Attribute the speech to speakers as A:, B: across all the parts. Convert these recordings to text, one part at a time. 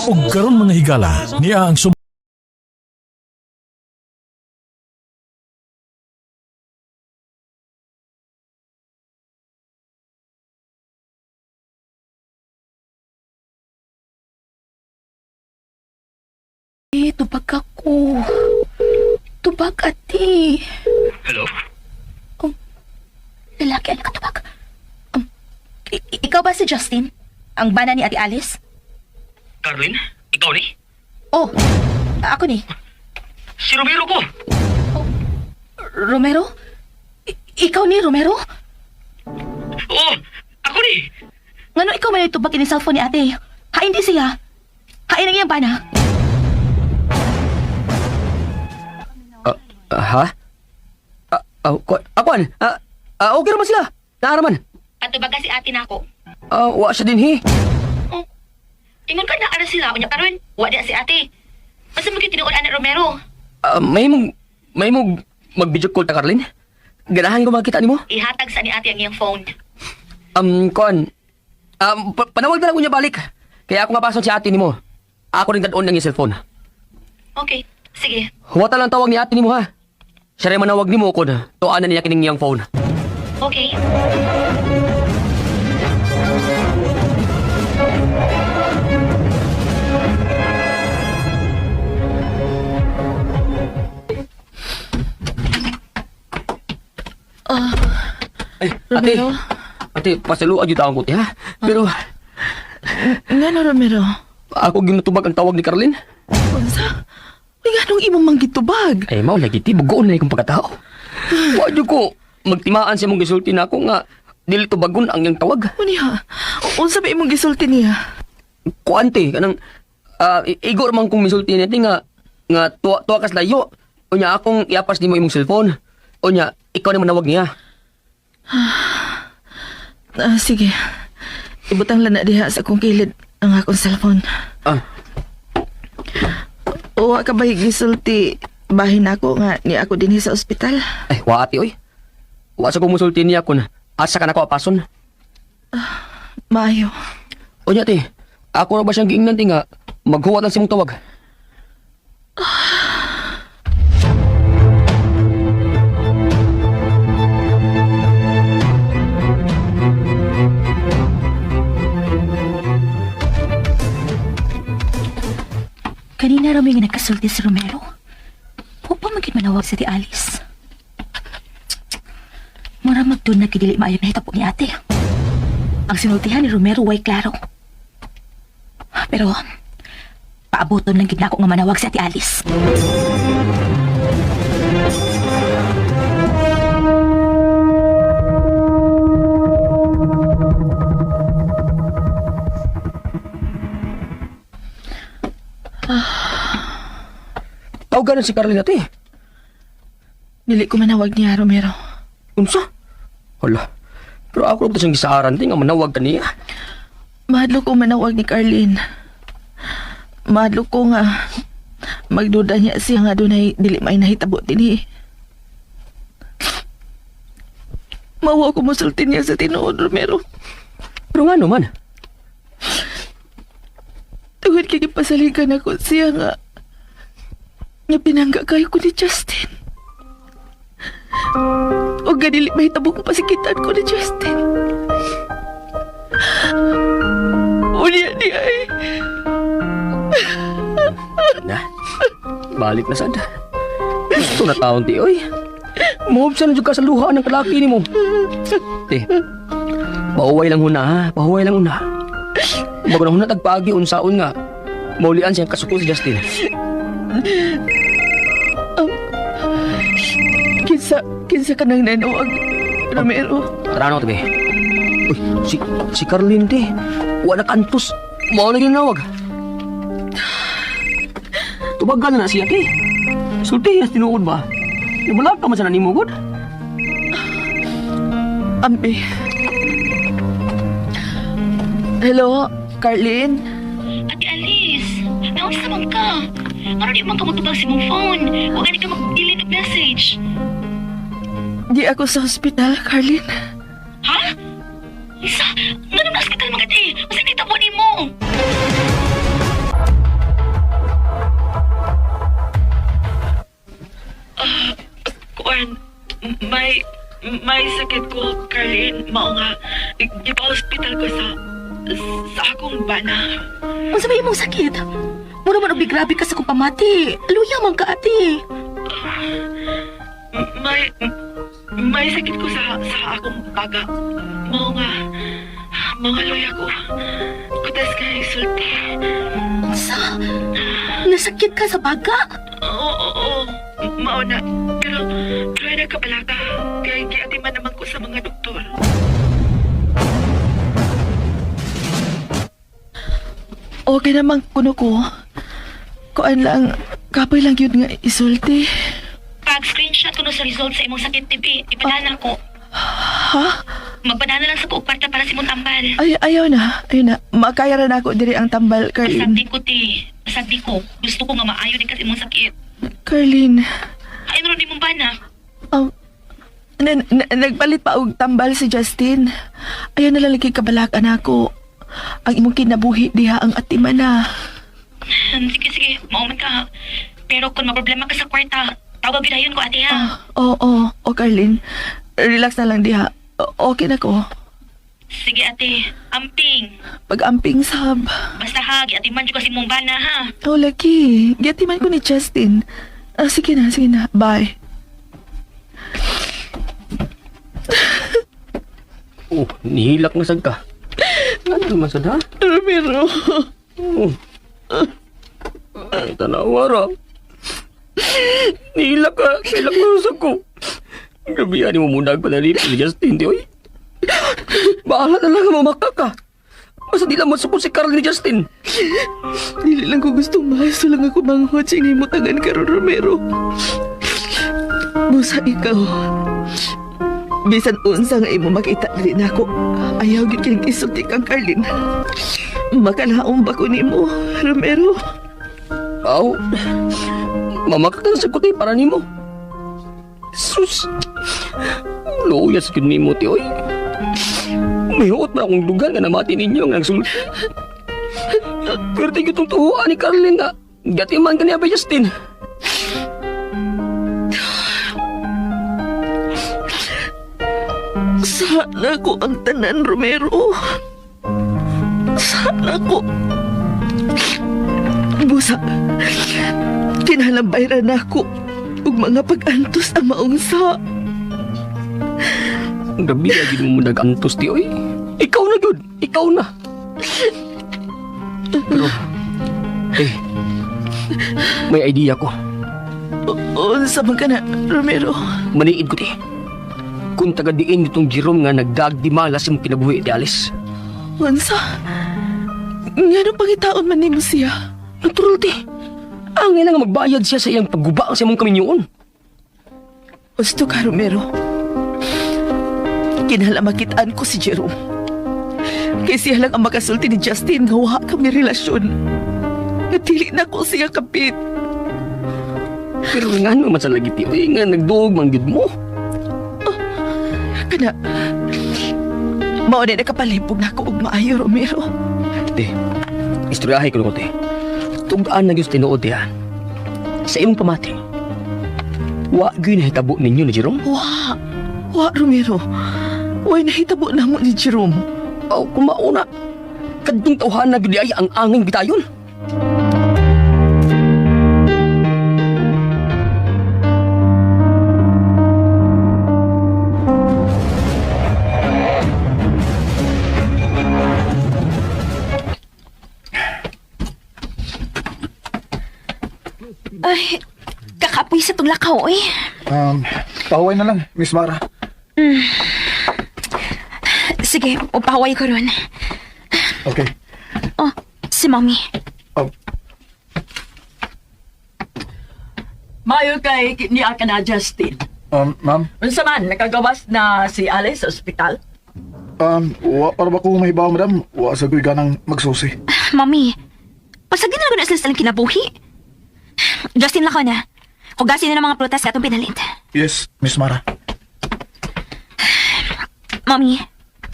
A: Ug karon mga higala, niya ang
B: Eh, tubag ako. Tubag, ate.
C: Hello?
B: Lalaki ang nakatubag. Ikaw ba si Justin? Ang bana ni Ate Alice?
C: Carlin? Ikaw ni?
B: Oh, ako ni.
C: Si Romero ko!
B: Romero? Ikaw ni Romero?
C: Oo! Ako ni!
B: Ngano ikaw man tubag ini cellphone ni ate? Hain di siya. Hain ang iyang bana.
C: Ha? Kuan? Okay naman sila. Naaraman.
B: Atubaga si ate nako.
C: Wa siya din, he.
B: Oh, ingon ka na ara sila unya karon. Wa di si ate. Basta mo gyud tinuod ana Romero.
C: May mong mag-video call ta, Carlin? Ganahan ko makita nimo?
B: Ihatag sa ni ate ang iyang phone.
C: Kuan. Panawag na lang ko niya balik. Kaya ako nga pasok si ate nimo. Ako rin dadon ng iyang cellphone.
B: Okay, sige.
C: Huwata lang tawag ni ate nimo, ha? Siya rin manawag nimo kun tuan na niya kining iyang phone.
B: Okay.
C: Ay, ate.
D: Romero?
C: Ate, pasaluan jud akong kuti, ha? Pero
D: Ngano, Romero?
C: ako ginatubag ang tawag ni Carlin.
D: Unsa? Uy, nganong imong manggitubag?
C: Ay, mao lagi ti bugoon na ikong pagkatao. Wa jud ko magtimaan sa imong gisulti na ako nga dili tubagon ang iyang tawag.
D: Unya, unsa ba imong gisulti niya?
C: Kuante kanang igor man kong misulti niya ti nga nga tuwa, tuwa kas layo. Unya akong iapas nimo imong cellphone. Unya ikaw na manawag niya.
D: Sige. Ibutang lang na diha sa akong kilid ang akong cellphone. Uwa ka ba gisulti bahin ako nga ni ako dinhi sa ospital?
C: Ay, wa ate oy. Wa sa kong musulti niya kun asa ka nako apason.
D: Maayo.
C: Unya ti, ako ra ba siyang giingnan ti nga maghuwat lang sa imong tawag.
B: Kanina raw may nga nagkasulti si Romero. Huwag pa magkit manawag si Ate Alice. Mura magdun na kidili maayo na hitabo ni ate. Ang sinultihan ni Romero way klaro. Pero, paaboton lang gid nako nga manawag si Ate Alice.
C: Tawagan na si Carlin ate.
D: Dili ko manawag niya, Romero.
C: Unsa? Hala. Pero ako ra ba siyang gisaaran ti nga manawag ka niya?
D: Mahadlok ko manawag ni Carlin. Mahadlok ko nga magduda niya siya nga dunay dili may nahitabo dinhi. Mawa ko musulti niya sa tinuod, Romero.
C: Pero nga naman.
D: Tungod kay gipasaligan ako siya nga nga pinangga kayo ko ni Justin. O ganili mahitabo kong pasikitan ko ni Justin. Unya niya ay.
C: Na, balik na sad. Gusto na taon ti, oy. Muhubsa na jud ka sa luha ng kalaki ni mo. Ti, pauway lang huna ha, pauway lang huna. Bago na huna tagpaagi unsaon nga. Maulian siyang kasuko si Justin.
D: Kinsa ka nang nanawag, Romero?
C: Tara na, tabi. Uy, si Carlin ti. Wala kantos. Mao na ginawag. Tubagan na na siya ti. Sulti, as tinuod ba? Wala ka man sa nanimugod.
D: Ambi. Hello, Carlin?
B: Ate Alice, naunsa man ka? Ngano di man ka motubag sa imong phone? Wa gani ka mag-delete og message.
D: Di ako sa ospital, Carlin.
B: Ha? Isa, ngano na hospital man ka, ate? Unsa nahitabo nimo?
D: May sakit ko, Carlene. Mao nga, gipa-hospital ko sa akong bana.
B: Unsa ba imong sakit? Mura man og grabe ka sa kong pamati. Luya man ka, ate.
D: May may sakit ko sa akong baga. Mao nga, mga luya ko. Kutas kay sulti.
B: Unsa? Nasakit ka sa baga?
D: Oo, oo, oo. Mao na. Pero, pero nagkabalaka. Kay giatiman naman ko sa mga doktor. Okay naman kuno ko. Kuan lang, kapoy lang yun nga isulti.
B: Pag screenshot ko no sa result sa imong sakit TB, ipadana ko.
D: Ha?
B: Magpadana lang sa kuog kwarta para sa imong tambal.
D: Ay, ayaw na, ayaw na. Makaya ra na ako diri ang tambal, Carlene.
B: Pasagdi ko, te. Pasagdi ko. Gusto ko nga maayo din kasi imong sakit.
D: Carlene,
B: Ay, ano rin imong bana?
D: um, nagpalit pa og tambal si Justin. Ayaw na lang lagi kabalakan ako. Ang imong kinabuhi diha ang atiman na.
B: Sige, sige. Mauman ka. Pero kung maproblema ka sa kwarta, tawag gidayon ko, ate, ha?
D: Ah, oo, oo, oh, Carlene. Relax na lang diha. Okay na ko.
B: Sige, ate. Amping.
D: Pag-amping sab.
B: Basta ha, giatiman jud kasi imong bana, ha?
D: Oh, laki. Giatiman ko ni Justin. Ah, sige na, sige na. Bye.
C: Oh, nihilak na sad ka. Ano man sad ha?
D: Ramiro.
C: Oh. Ay, tanawa ra. Nihilak ka. Nihilak na sa ko. Grabe yan mo muna panalip si Justin, di oy. Bahala na lang mamaka ka. Basta di lang masukod si Carl ni Justin.
D: Dili lang ko gusto mahaso lang ako manghod sa inimutangan karon Romero. Busa ikaw. Bisan unsa nga imo makita dili na ako. Ayaw gyud kay isulti kang Carlin. Makalaom ba ko nimo, Romero?
C: Aw, mamaka ka na sa kutay para nimo. Sus, luyas gyud nimo ti oy. Mihuot man akong dugan nga namati ninyo ang nagsulti. Pero di gyud tong tuhuan ni Carlin nga gatiman ka niya ba Justin?
D: Sana ko ang tanan, Romero. Sana ko. Busa, kinalambay ra na ako ug mga pag-antos ang maong sa.
C: Grabe gyud mo nag-antos ti oy. Ikaw na gyud, ikaw na. Pero eh may idea ko.
D: Unsa man ka na, Romero?
C: Maniid ko ti. Kung taga diin itong Jerome nga nagdagdimala sa imong kinabuhi ti Alice.
D: Unsa? Ngano pangitaon man nimo siya?
C: Natural ti. Ang nga magbayad siya sa iyang pagguba sa imong kaminyoon.
D: Gusto ka, Romero. Kinahanglan makitaan ko si Jerome. Kay siya lang ang makasulti ni Justin nga wa kami relasyon. Nga dili na ko siya kapit.
C: Pero nga naman sa lagi ti, oy, nga nagduog man gyud mo.
D: Kana, mao na nakapalipog na ako og maayo, Romero.
C: Te, istoryahe ko te. Tug-an na gyud sa tinuod ti ha. Sa imong pamati. Wa gyud nahitabo ninyo ni Jerome.
D: Wa, wa, Romero. Way nahitabo na mo ni Jerome.
C: Aw, kumauna. Kadtong tawhan na gyud ay ang angin bitayon.
B: Ay, kakapoy sa tong lakaw, oy.
E: Pahuway na lang, Miss Mara.
B: Sige, upaway ko ron.
E: Okay.
B: Oh, si Mommy.
E: Oh,
F: Mayo kay niya ka na, Justin.
E: Ma'am,
F: Unsa man, nakagawas na si Alice sa ospital?
E: wa para ba ko mahibaw, madam? Wa sa ko'y ganang magsusi.
B: Mommy, pasagin na na sila silang kinabuhi. Justin, lakaw na. Hugasin na ng mga prutas atong pinalit.
E: Yes, Miss Mara.
B: Mommy,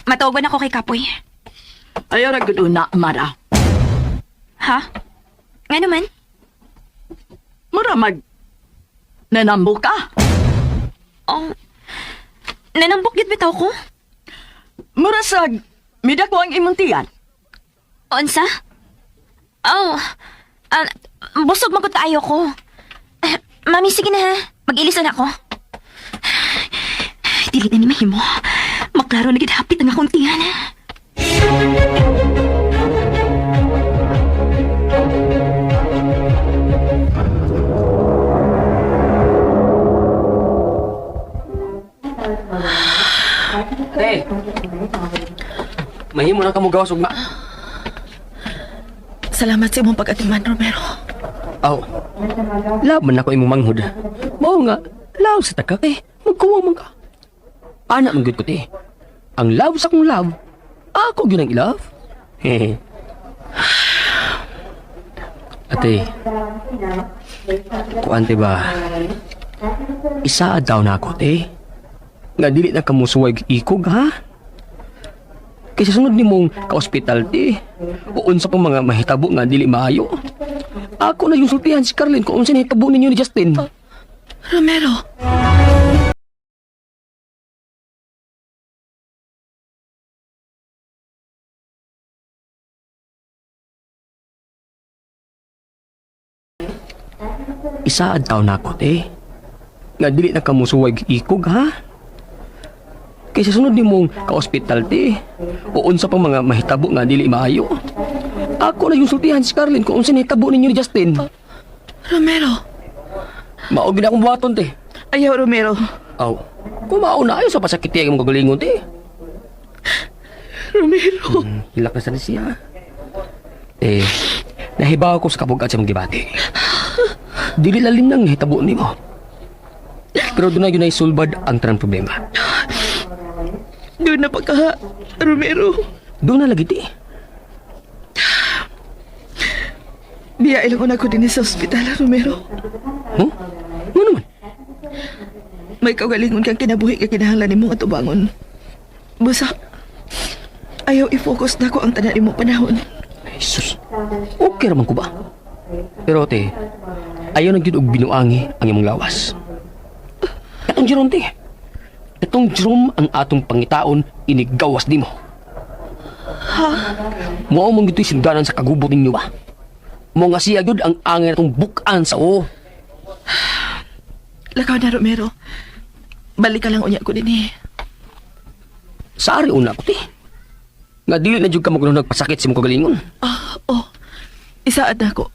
B: matawagan ako kay Kapoy.
F: Ayaw ra gud una, Mara.
B: Ha? Nga naman?
F: Mura mag nanambo ka.
B: Oh, Nanambok gid bitaw ko.
F: Murasag, midako ang imong tiyan.
B: Unsa? Oh, busog man gud kaayo ko. Ah, Mami, sige na ha. Mag-ilis na ako. Dili na ni mahimo. Maklaro na gid hapit ang akong tiyan.
C: Te! Mahimo na ka mo gawas ugma.
D: Salamat sa imong pag-atiman, Romero.
C: Aw. Love man ako imong manghod. Mao nga, love sa taka kay magkuwang man ka. Ana man gyud ko te. Ang love sa akong love, ako gyud ang i-love. Hehe. Ate, kuan te ba? Isaad daw na ako, te. Nga dili na kamusuway ikog, ha? Kaysa sunod nimong ka-ospital, te. O unsa pang mga mahitabo nga dili maayo. Ako na yung sultihan si Carlin kung unsa nahitabo ninyo ni Justin.
D: Romero!
C: Isaad taw na ako, te. Nga dili na kamusuway ikog, ha? Kaysa sunod nimong ka-ospital, te. O unsa pang mga mahitabo nga dili maayo. Ako na yung sultihan si Carlin kung unsa nahitabo ninyo ni Justin.
D: Romero!
C: Mao gid akong buhaton, te.
D: Ayaw, Romero.
C: Aw, kung mao na ayo sa pasakiti ang imong kagalingon, te.
D: Romero!
C: Hilak na sana siya. Eh, nahibaw ko sa kabugat sa mong gibati. Dili lalim nang nahitabo nimo. Pero doon na yun ay sulbad ang tanang problema.
D: Doon na pagka, Romero.
C: Doon na lagi ti.
D: Biya ilang una ko din sa ospital, Romero.
C: Huh? Ano naman?
D: May kaugalingon kang kinabuhi ka kinahanglan nimo nga tubangon. Basta, ayaw i-focus na ko ang tanan imong panahon.
C: Ay, sus. Okay raman ko ba? Pero te, ayaw na gyud og binuangi ang imong lawas. Katong Jerome te. Katong Jerome ang atong pangitaon inigawas nimo. Ha? Mao mong gito'y sindanan sa kagubot ninyo ba? Mo nga siya gyud ang angay natong bukan sa o.
D: Lakaw na, Romero. Balik ka lang unya ko din eh.
C: Sa ari una ko te. Nga dili na jud ka magunong nagpasakit sa imong kagalingon.
D: Ah, oh. Isaad na ko.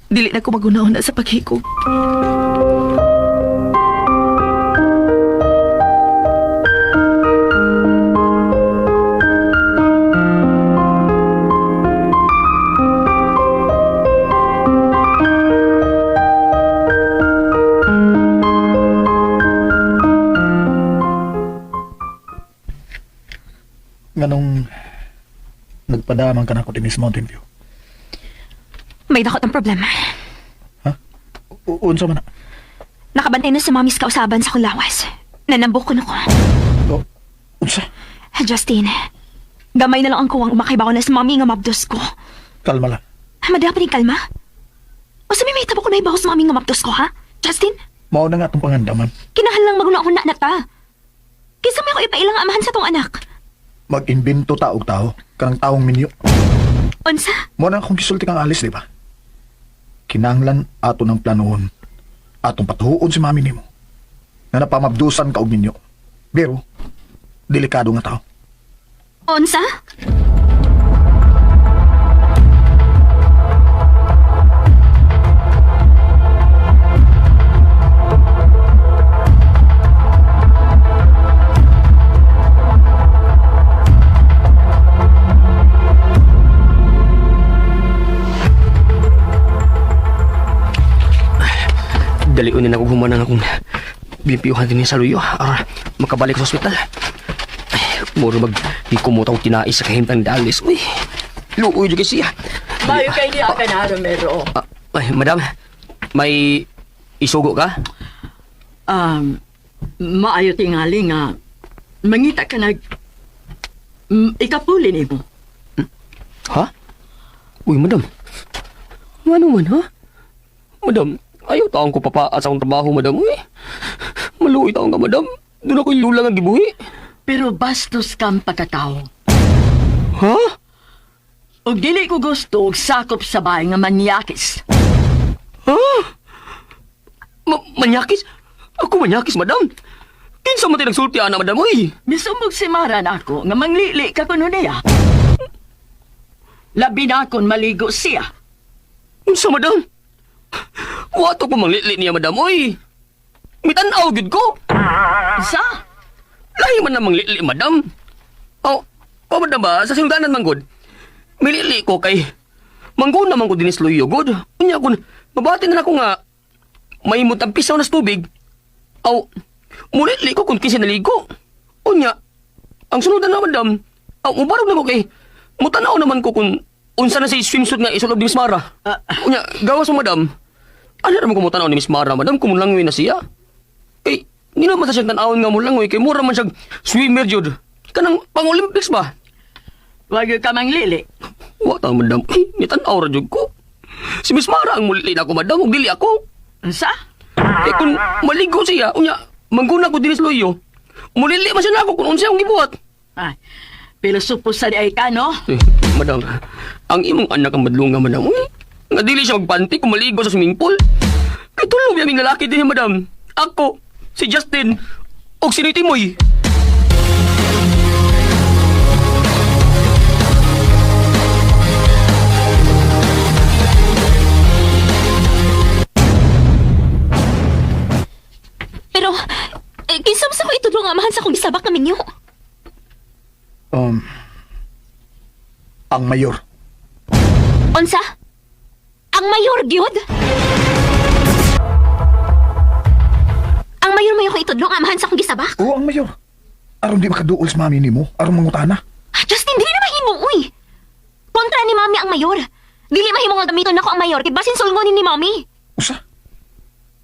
D: Dili na ko magunaon na sa paghikog.
E: Nganong nagpadamang ka na ako din sa Mountain View.
B: May dakot ang problema.
E: Ha? Unsa man na?
B: Nakabantay na sa mami's kausaban sa akong lawas. Nanambok ko na ko.
E: O, unsa?
B: Justin, gamay na lang ang kuwang umakaibaw na sa mami nga mabdos ko.
E: Kalma lang.
B: Madapa ni kalma? O sa may mahitabo ko na ibaw sa mami nga mabdos ko, ha? Justin,
E: Mao na nga atong pangandaman.
B: kinahanglang maguna-una na ta. Kinsa may ako ipailang amahan sa tong anak.
E: Mag-imbento ta og tao. Kanang taong minyo.
B: Unsa?
E: Mao na akong gisulti kang alis, di ba? Kinahanglan ato ng planoon. Atong patuon si mami nimo. Nga napamabdusan ka og minyo. Pero, delikado nga tao.
B: Unsa?
C: Dalion na ako humanang akong limpiyuhan din sa luyo ara makabalik sa ospital. Ay, muro mag hikumot ako tinais sa kahimtang dalis. Uy, luoy jud kay siya.
F: Mayo kay niya ka na, Romero.
C: Ah, ay, madam, may isugo ka?
F: Maayo tingali nga, mangita ka nag... Ikapuli nimo.
C: Ha? Uy, madam. Ano man, ha? Madam, ayaw taong ko papa sa akong trabaho, madam. Uy, maluoy taong ka, madam. Doon ako'y lula nga gibuhi.
F: Pero bastos kang pagkatao.
C: Ha?
F: Ug dili ko gusto og sakop sa bahay nga manyakis.
C: Ha? Manyakis? Ako manyakis, madam. Kinsa man tayo nagsulti, ana, madam, oy.
F: Misumbog si Mara nako nga manglili ka kuno niya. Labi na akon maligo siya.
C: Unsa, madam? Wato ko manglili niya, madam, oy. Mitanaw, gyud ko.
F: Sa?
C: Lahi man na manglili, madam. Oh, oh, madam ba, sa sinugdanan man gud. Milili ko kay mangguna man ko dinis luyo gud. Unya kun mabati na nako nga may mutampisaw na sa tubig. Aw, mulili ko kung kinsa naligo. Unya, ang sunodan na madam, aw mubarog na ko kay mutanaw naman ko kung unsa na si swimsuit nga isulob ni Miss Mara.
F: Ah.
C: Unya, gawas mo madam. Ano naman ko mutanaw ni Miss Mara, madam, kung mulangoy na siya. Kay, hindi naman sa siyang tanawon nga mulangoy, kay mura man siyang swimmer jud. Kanang pang-Olympics ba?
F: Wag ka manglili.
C: Wa ta, madam. Ay, nitanaw ra jud ko. Si Miss Mara ang mulili na ako, madam, ug dili ako.
F: Sa?
C: Eh, kung maligo siya, unya, mangguna ko dinis loyo. Mulili man siya na ako kung unsa akong gibuhat.
F: Ay, pilosopo sa di ay ka, no?
C: Eh, madam, ang imong anak ang madlunga, madam. Uy, nga dili siya magpanti kung maligo sa swimming pool. Kay tulog aming lalaki din, madam. Ako, si Justin, og si Noy Timoy.
B: Pero, eh, kinsa man sa ko itudlo nga amahan sa akong gisabak na minyo?
E: Ang mayor.
B: Unsa? Ang mayor gyud? Ang mayor mayo ko itudlo nga amahan sa akong gisabak?
E: Oo, ang mayor. Aron di makaduol sa mami nimo, aron mangutana.
B: Ah, Justin, dili na mahimo, uy. Kontra ni mami ang mayor. Dili mahimo nga gamiton nako ang mayor kay basin sulngonin ni mami.
E: Usa.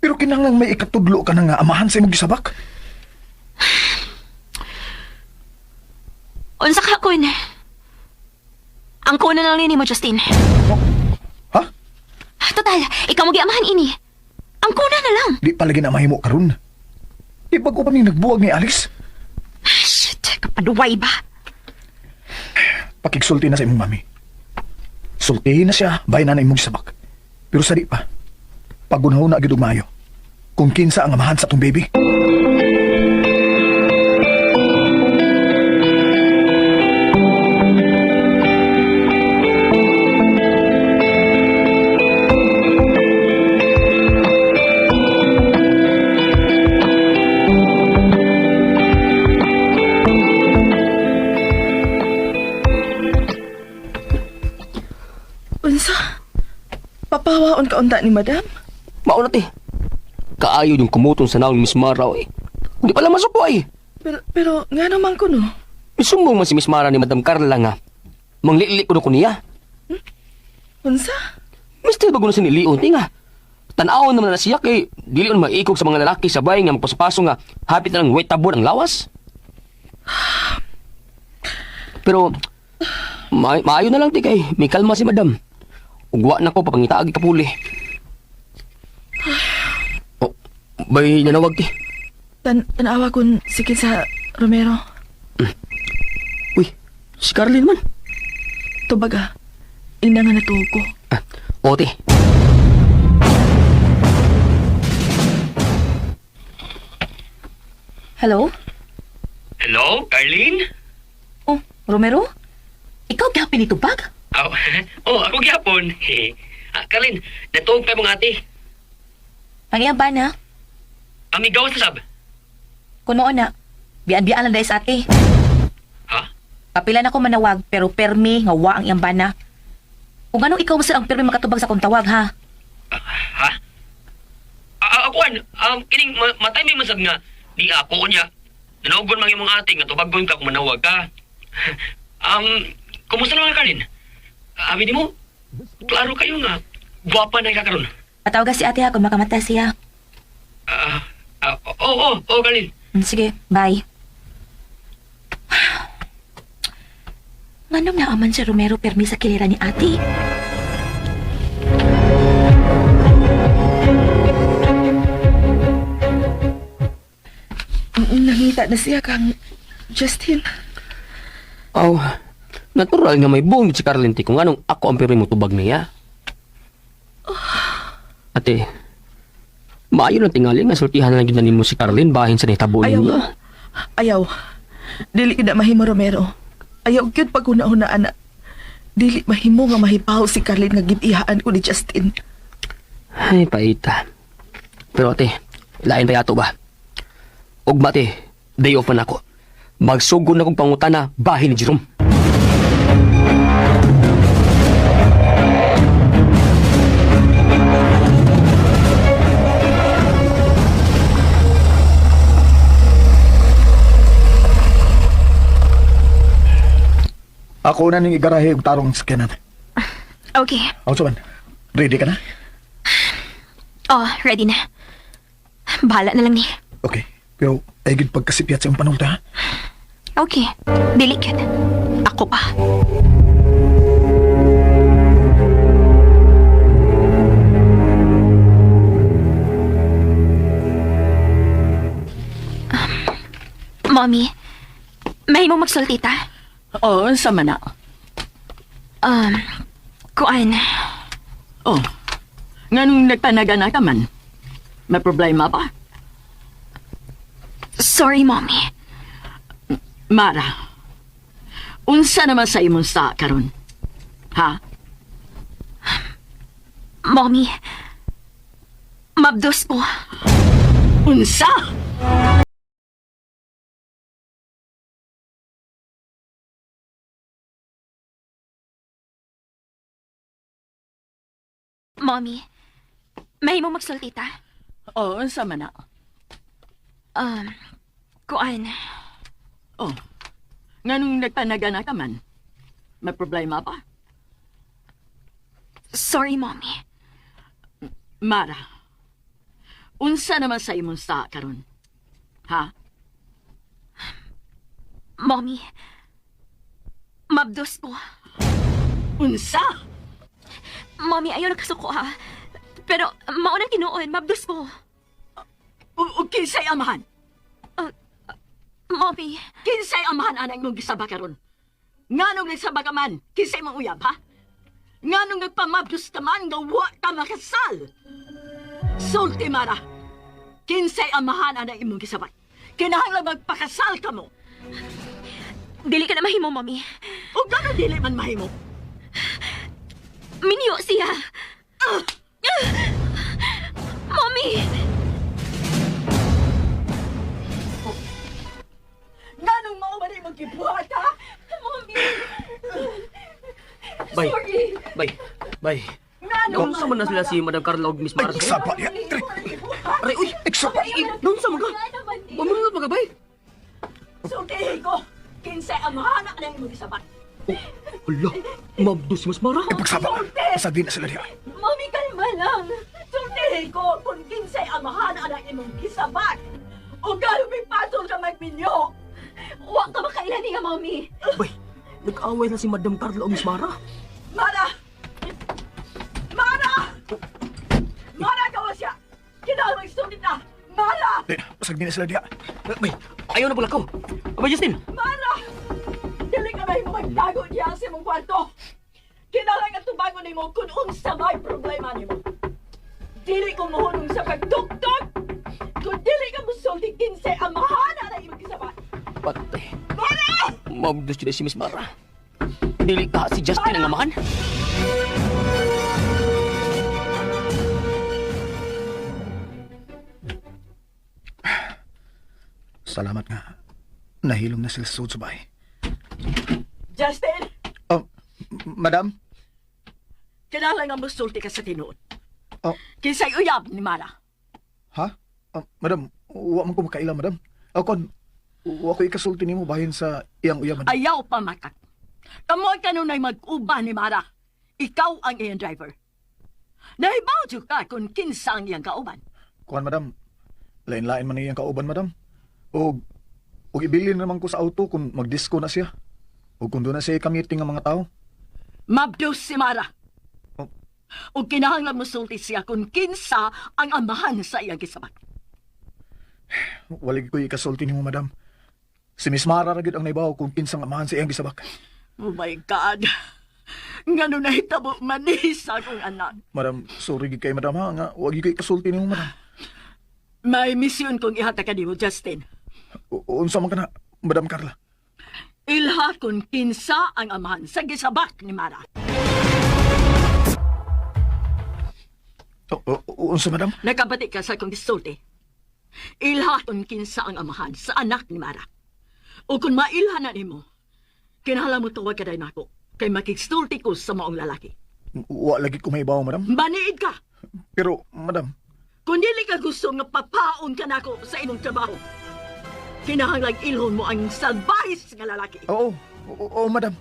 E: Pero kinahanglan may ikatudlo ka na nga amahan sa imong gisabak.
B: Unsa ka kun? Ang kuno na lang ni mo, Justin.
E: Ha?
B: Total, ikaw mo giamahan ini. Ang kuna na lang.
E: Di palagi na mahimo karon. Di bag-o pa ning nagbuwag ni Alex.
B: Ah, shit, kapaduway ba?
E: Pakigsulti na sa imong mami. Sultihin na siya, bahin na na imong gisabak. Pero sa di pa, pagunho na gid og maayo. Kung kinsa ang amahan sa atong baby.
D: Unsa? Papawaon ka unta ni madam?
C: Mauna te. Kaayo yung kumutong sa naong ni Miss Mara, oy. Hindi pala masuko ay.
D: Pero, pero nga naman ko no.
C: Misumbong man si Miss Mara ni Madam Carla nga. Manglili ko na ko niya.
D: Unsa?
C: Mister bago na sinilion, ti nga. Tan-awon naman na siya kay dili man maikog sa mga lalaki sabay nga magpaso-paso nga hapit na ng wet tabon ang lawas. Pero maayo na lang ti kay may kalma si madam. Ugwa na ko papangitaag kapuli. Oh, bay nanawag ti.
D: Tanawa kun si kinsa Romero.
C: Uy, si Carlin man.
D: Tubaga. Ina nga natuog ko.
C: Ah, ote.
G: Hello?
C: Hello, Carlin?
G: Oh, Romero? Ikaw gihapon ni tubag?
C: Oh, oh ako gyapon. Ah, Carlin, natuog pa mong ate.
G: Ang iyang ba na?
C: Amigaw sa sab.
G: Kuno na. Bian-bian lang dahil sa ate.
C: Ha?
G: Kapila na ko manawag pero permi nga wa ang iyang bana. Kung anong ikaw masal ang permi makatubag sa akong tawag ha?
C: Ha? Akuan, kining matay may masab nga di ako niya. Nanogon man imong ate nga tubagon ka kung manawag ka. Kumusta naman ka, Carlin? Abi di mo, klaro kayo nga, gwapa na ka karon.
G: Patawagan si ate ha kung makamata siya.
C: Ah, ah, oo, oo, oo, Carlin.
G: Sige, bye. Nganong naaman si Romero permi sa kilira ni ate?
D: Nangita Nangita na siya kang Justin.
C: Aw, natural nga may buong si Carlin ti kung anong ako ang pirmi mo tubag niya. Ate, maayo lang tingali nga sultihan lang gyud na nimo si Carlin bahin sa nahitabo
D: Ayaw.
C: niya.
D: Ayaw. Dili na mahimo, Romero. Ayaw gyud paghuna-huna ana. Dili mahimo nga mahibaw si Carlin nga gibihaan ko ni Justin.
C: Ay, paita. Pero ate, lain pa yato ba? Ugma ate, day off man ako. Magsugod na kong pangutana bahin ni Jerome.
E: Ako na ning igarahe og tarong sakyanan.
B: Okay.
E: Ako man. Ready ka na?
B: Oh, ready na. Bahala na lang ni.
E: Okay. Pero ay gid pagkasipyat sa imong panulta ha.
B: Okay. Dili gyud. Ako pa. Mommy, may mo magsulti ta?
F: Oh, unsa man na?
B: Kuan.
F: Oh. Nganong nagpanagana ka man? May problema ba?
B: Sorry, Mommy.
F: Mara. Unsa naman sa imong sa karon? Ha?
B: Mommy, mabdos ko.
F: Unsa?
B: Mommy, may mo magsulti ta?
F: Oh, unsa man na?
B: Kuan.
F: Oh. Nganong nagpanagana ka man? May problema ba?
B: Sorry, Mommy.
F: Mara. Unsa naman sa imong sa karon? Ha?
B: Mommy, mabdos ko.
F: Unsa?
B: Mommy, ayaw nakasuko ha. Pero maunang tinuod, mabdos ko.
F: O kinsay amahan?
B: Mommy,
F: Kinsay amahan anang imong gisaba karon? Nganong nagsaba ka man? Kinsay imong uyab, ha? Nganong nagpamabdos ka man nga wa ka makasal? Sulti, Mara. Kinsay amahan anang imong gisabat? Kinahanglan magpakasal ka mo.
B: dili ka na mahimo, Mommy.
F: O gano'n dili man mahimo.
B: Minyo siya. Mommy!
F: Nganong mao man imong gibuhat, ha?
B: Mommy!
C: Bay. Bay. Bay.
F: Nganong
C: Unsa man na sila si Madam Carla ug Miss Mara?
E: Sapa ya. Tri.
C: Aray, uy!
E: Iksapa.
C: Unsa man ka? Mamulot pa ka, bay?
F: Sultihin ko. Kinsay amahan anang imong gisabat?
C: Hala, mabdos si Miss Mara.
E: Ipagsaba. Sa di na sila diha.
B: Mommy, kalma lang.
F: Sultihin ko kung kinsay amahan anang imong gisabat. O gano'n may pasol ka magminyo.
B: Wa ka makailan niya, Mommy.
C: Bay, nag-away na si Madam Carla ug Miss Mara.
F: Mara! Mara! Mara, gawa siya! Kinahanglan magsulit na! Mara!
E: Di na. Pasag di na sila diha.
C: Bay, ayaw na pala ko. Abay, Justin.
F: Mara! Dili ka may magtago niya sa imong kwarto! Kinahanglan ang tubangon nimo kung unsa may problema nimo. Dili ko mohunong sa pagdukdok! Kung dili ka musulti kinsay amahan na imong gisabat!
C: Patay.
F: Mara!
C: Mabdos jud si Miss Mara. Dili ka si Justin ang amahan.
E: Salamat nga. Nahilom na sila sa sud sa bahay.
F: Justin!
E: Oh, madam?
F: Kinahanglan nga musulti ka sa tinuod.
E: Oh,
F: Kinsay uyab ni Mara.
E: ha? Oh, madam, wa man ko makaila, madam. O kon, wa ko ikasulti nimo bahin sa iyang uyab, madam.
F: Ayaw pa makak. Kamo ang kanunay mag-uban ni Mara. Ikaw ang iyang driver. Nahibaw jud ka kung kinsa ang iyang kauban.
E: Kuan, madam. Lain-lain man iyang kauban, madam. Og og ibilin naman ko sa auto kung mag-disco na siya. O kung doon na siya kamiting ang mga tao.
F: Mabdos si Mara.
E: Oh.
F: O kinahanglan musulti siya kung kinsa ang amahan sa iyang gisabat.
E: Walig ko ikasulti nimo, madam. Si Miss Mara ra gyud ang naibaw kung kinsang amahan sa iyang gisabak.
F: Oh my God! Ngano nahitabo man ni sa akong anak.
E: Madam, sorry gid kay madam ha nga wa gyud kay kasulti nimo madam.
F: May misyon kong ihatag kanimo, Justin.
E: Unsa man kana, Madam Carla?
F: Ilha kung kinsa ang amahan sa gisabak ni Mara.
E: Unsa madam?
F: Nakabati ka sa akong gisulti. Ilha kung kinsa ang amahan sa anak ni Mara. O kung mailha na nimo, kinahanglan mo tuwag ka nako kay makigsulti ko sa maong lalaki.
E: Wa lagi ko mahibaw, madam.
F: Maniid ka!
E: Pero madam,
F: Kung dili ka gusto nga papaon ka nako sa imong trabaho, kinahanglan ilhon mo ang salbahis nga lalaki.
E: oo, oo, oo, madam.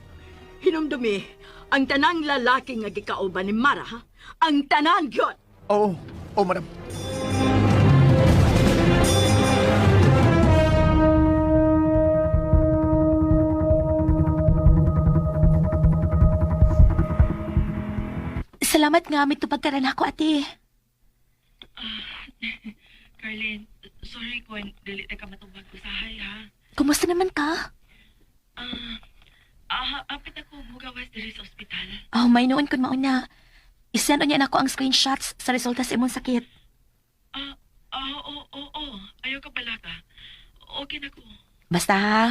F: Hinumdumi, ang tanang lalaki nga gikauban ni Mara, ha? Ang tanan gyud.
E: Oo, oo, madam.
B: Salamat nga may tupag ka na ako, ate.
H: Carlene, sorry kung dili ta ka matubag usahay ha.
B: Kumusta naman ka?
H: Apit ako mugawas diri sa ospital.
B: Oh, may noon kun mauna. Isend niya nako ang screenshots sa resulta sa imong sakit.
H: Oo, oo, oo. Ayaw ka pala ka. Okay na ko.
B: Basta ha.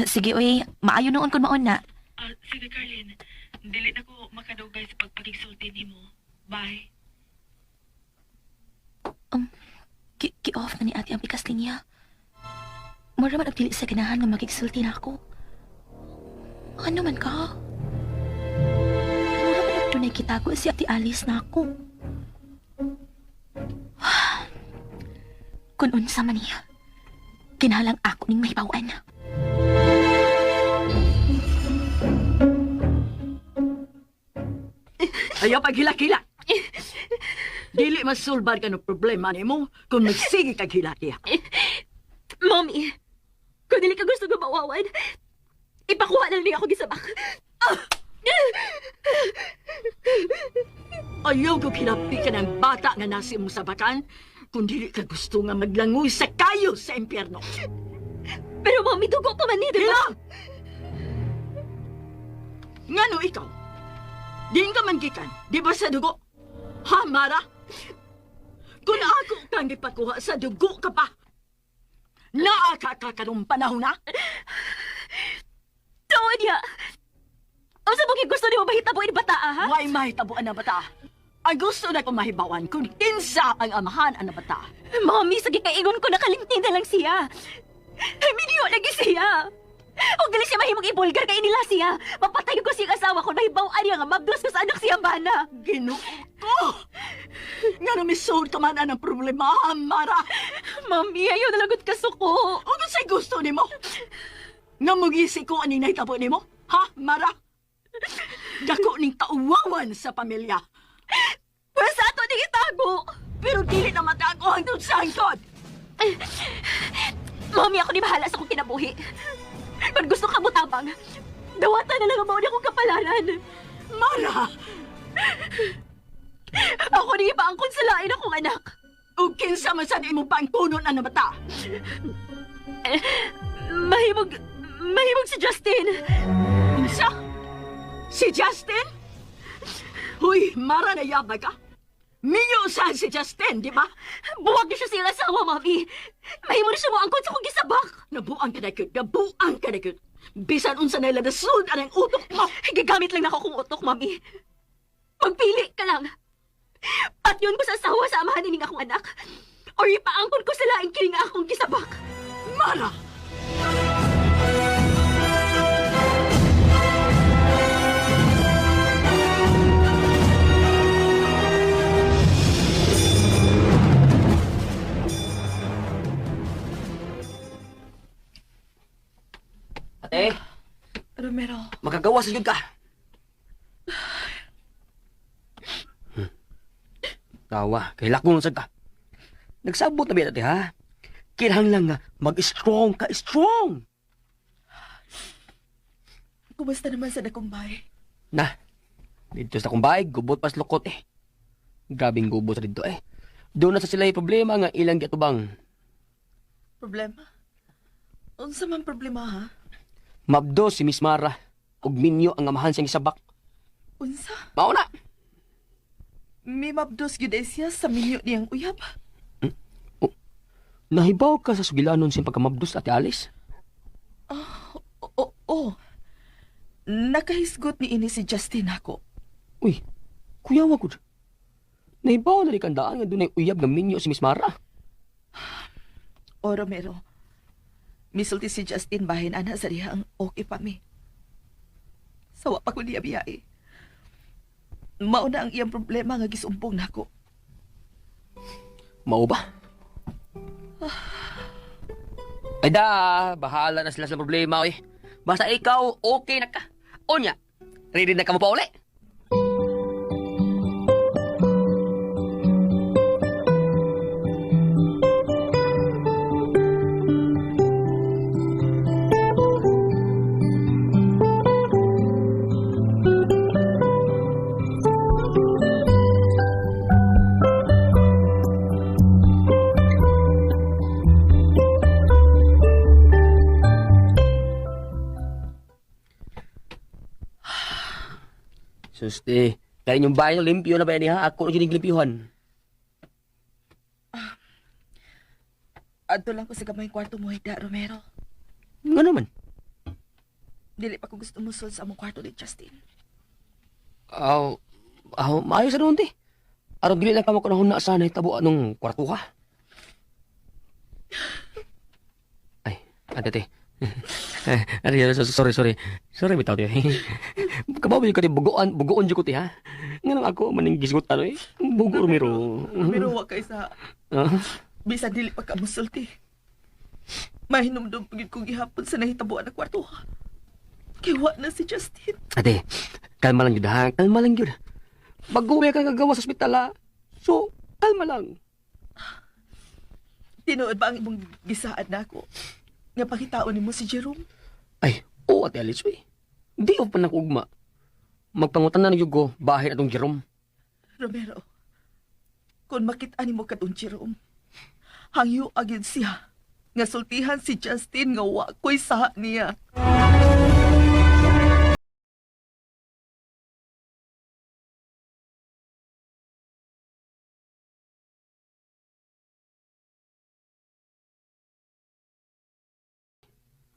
B: Sige, uy. Maayo noon kun mauna.
H: Sige Carlene, dili na ko makadugay sa pagpakigsulti nimo. Bye.
B: Ki-off na ni ate ang pikas niya. Mura man og dili sa ganahan nga magigsulti na ako. Ano man ka? Mura man og dunay kitago si ate Alice na ako. Kun unsa man niya, kinahanglan ako ning mahibaw-an.
F: Ayaw paghilak-hilak. Dili masulbar ka ng problema nimo kung magsige kag hilak-hilak.
B: Mommy, kung dili ka gusto gumawawan, ipakuha na lang niya ako gisabak.
F: Ayaw ko kinapikan ang bata nga nasi mo sa bakan kung dili ka gusto nga maglangoy sa kayo sa impyerno.
B: Pero mommy, dugo pa man ni, di ba?
F: Hilang! Ngano ikaw? Diin ka man gikan, di ba sa dugo? Ha, Mara? Kung ako kang gipakuha sa dugo ka pa, naa ka ka karong panahon na?
B: Tuon niya! Unsa mo gusto nimo mahitabo ini bata, ha?
F: Why mahitabuan na bata? Ang gusto na kong mahibawan kung kinsa ang amahan ang bata.
B: Mommy, sige kaingon ko nakalimti na lang siya. Minyo lagi siya. Huwag dili siya mahimong ibulgar kay nila siya. Mapatay ko siyang asawa kung mahibaw-an niya nga mabdos ko sa anak siya bana.
F: Ginoo ko! Nga numisod ka man ang problema, Mara!
B: Mami, ayaw na lagot kasuko.
F: O kung sa'y gusto nimo? Nga mugisi ko aning nahitabo nimo? Ha, Mara? Dako ning kauwawan sa pamilya.
B: Pwes ato ni itago.
F: Pero dili na matago hangtod sa hangtod.
B: Mami, ako ni bahala sa akong kinabuhi. Kung gusto ka mo tabang, dawatan na lang ang mauni akong kapalaran.
F: Mara!
B: Ako ni ipaangkon sa lain akong anak.
F: O kinsa man sad imong pangkunon ang bata.
B: Mahimog si Justin.
F: Unsa? Si Justin? Huy, Mara na yabag ka. Minyo sa si Justin, di ba?
B: Buwag niya siya sa iyang asawa, Mami. Mahimo na siya mo angkon sa akong gisabak.
F: Nabuang ka na cute, nabuang ka na cute. Bisan unsa na nasud ang utok mo.
B: Gigamit lang nako akong utok, Mami. Magpili ka lang. Patyon ko sa asawa sa amahan ining akong anak. Or ipaangkon ko sa laing kining akong gisabak.
F: Mara!
C: Ate,
H: Romero,
C: makagawa sa jud ka. Tawa, kay lakong sad ka. Nagsabot na biya ate ha. Kinahanglan nga mag-strong ka, strong.
D: Kumusta naman sa nakumbay?
C: Na, dito sa kumbay, gubot pas lukot eh. Grabing gubot sa dito eh. Doon na sa sila yung problema nga ilang giatubang.
D: Problema? Unsa man problema ha?
C: Mabdo si Miss Mara ug minyo ang amahan siyang isabak.
D: Unsa?
C: Mao na.
D: Mimabdos gyud ay siya sa minyo niyang uyab.
C: Nahibaw ka sa sugilanon siyang pagkamabdos, Ate Alice?
D: Oo, oh, Nakahisgot ni ini si Justin ako.
C: Uy, kuya wa gud. Nahibaw na rin kandaan nga dunay uyab nga minyo si Miss Mara.
D: O Romero, misulti si Justin bahin ana sa diha ang okay pa mi. Sawa pa ko niya biyai. Mauna ang iyang problema nga gisumbong nako.
C: Mao ba? Ay da, bahala na sila sa problema, oy. Basta ikaw, okay na ka. Onya, ready na ka mo pa uli. Suste, kaya yung bahay limpyo na ba yan, ha? Ako na yun yung limpyuhan.
D: Adto lang ko sa gamay kwarto mo higda, Romero.
C: Nga naman.
D: Dili pa ko gusto musol sa among kwarto ni Justin.
C: Aw, aw, maayos na noon, te. Aron dili lang ka makunahon na sana itabo anong kwarto ka. Ay, ate, te. Ay, sorry, sorry. Sorry, bitaw, te. Kabaw ko, te, bugoan, bugoon ko, te, ha? Nga nang ako, maning gisgot, ano, eh. Bugo, Romero.
D: Romero, wa kay sa
C: Ah,
D: bisan dili pa ka musulti. Mahinumdum pagid ko gihapon sa nahitabuan na kwarto. Kay wa na si Justin.
C: Ate, kalma lang yun, ha? Kalma lang yun. Bago ka kagawa sa ospital, ha? So, kalma lang.
D: Tinuod ba ang imong gisaad nako? Nga pakitaon nimo si Jerome?
C: Ay, oo, Ate Alice, uy. Di ako pa nakugma. Magpangutan na ng yugo, bahay na tong Jerome.
D: Romero, kung makita nimo katong Jerome, hangyo agid siya. Nga sultihan si Justin nga wa ko'y saha niya.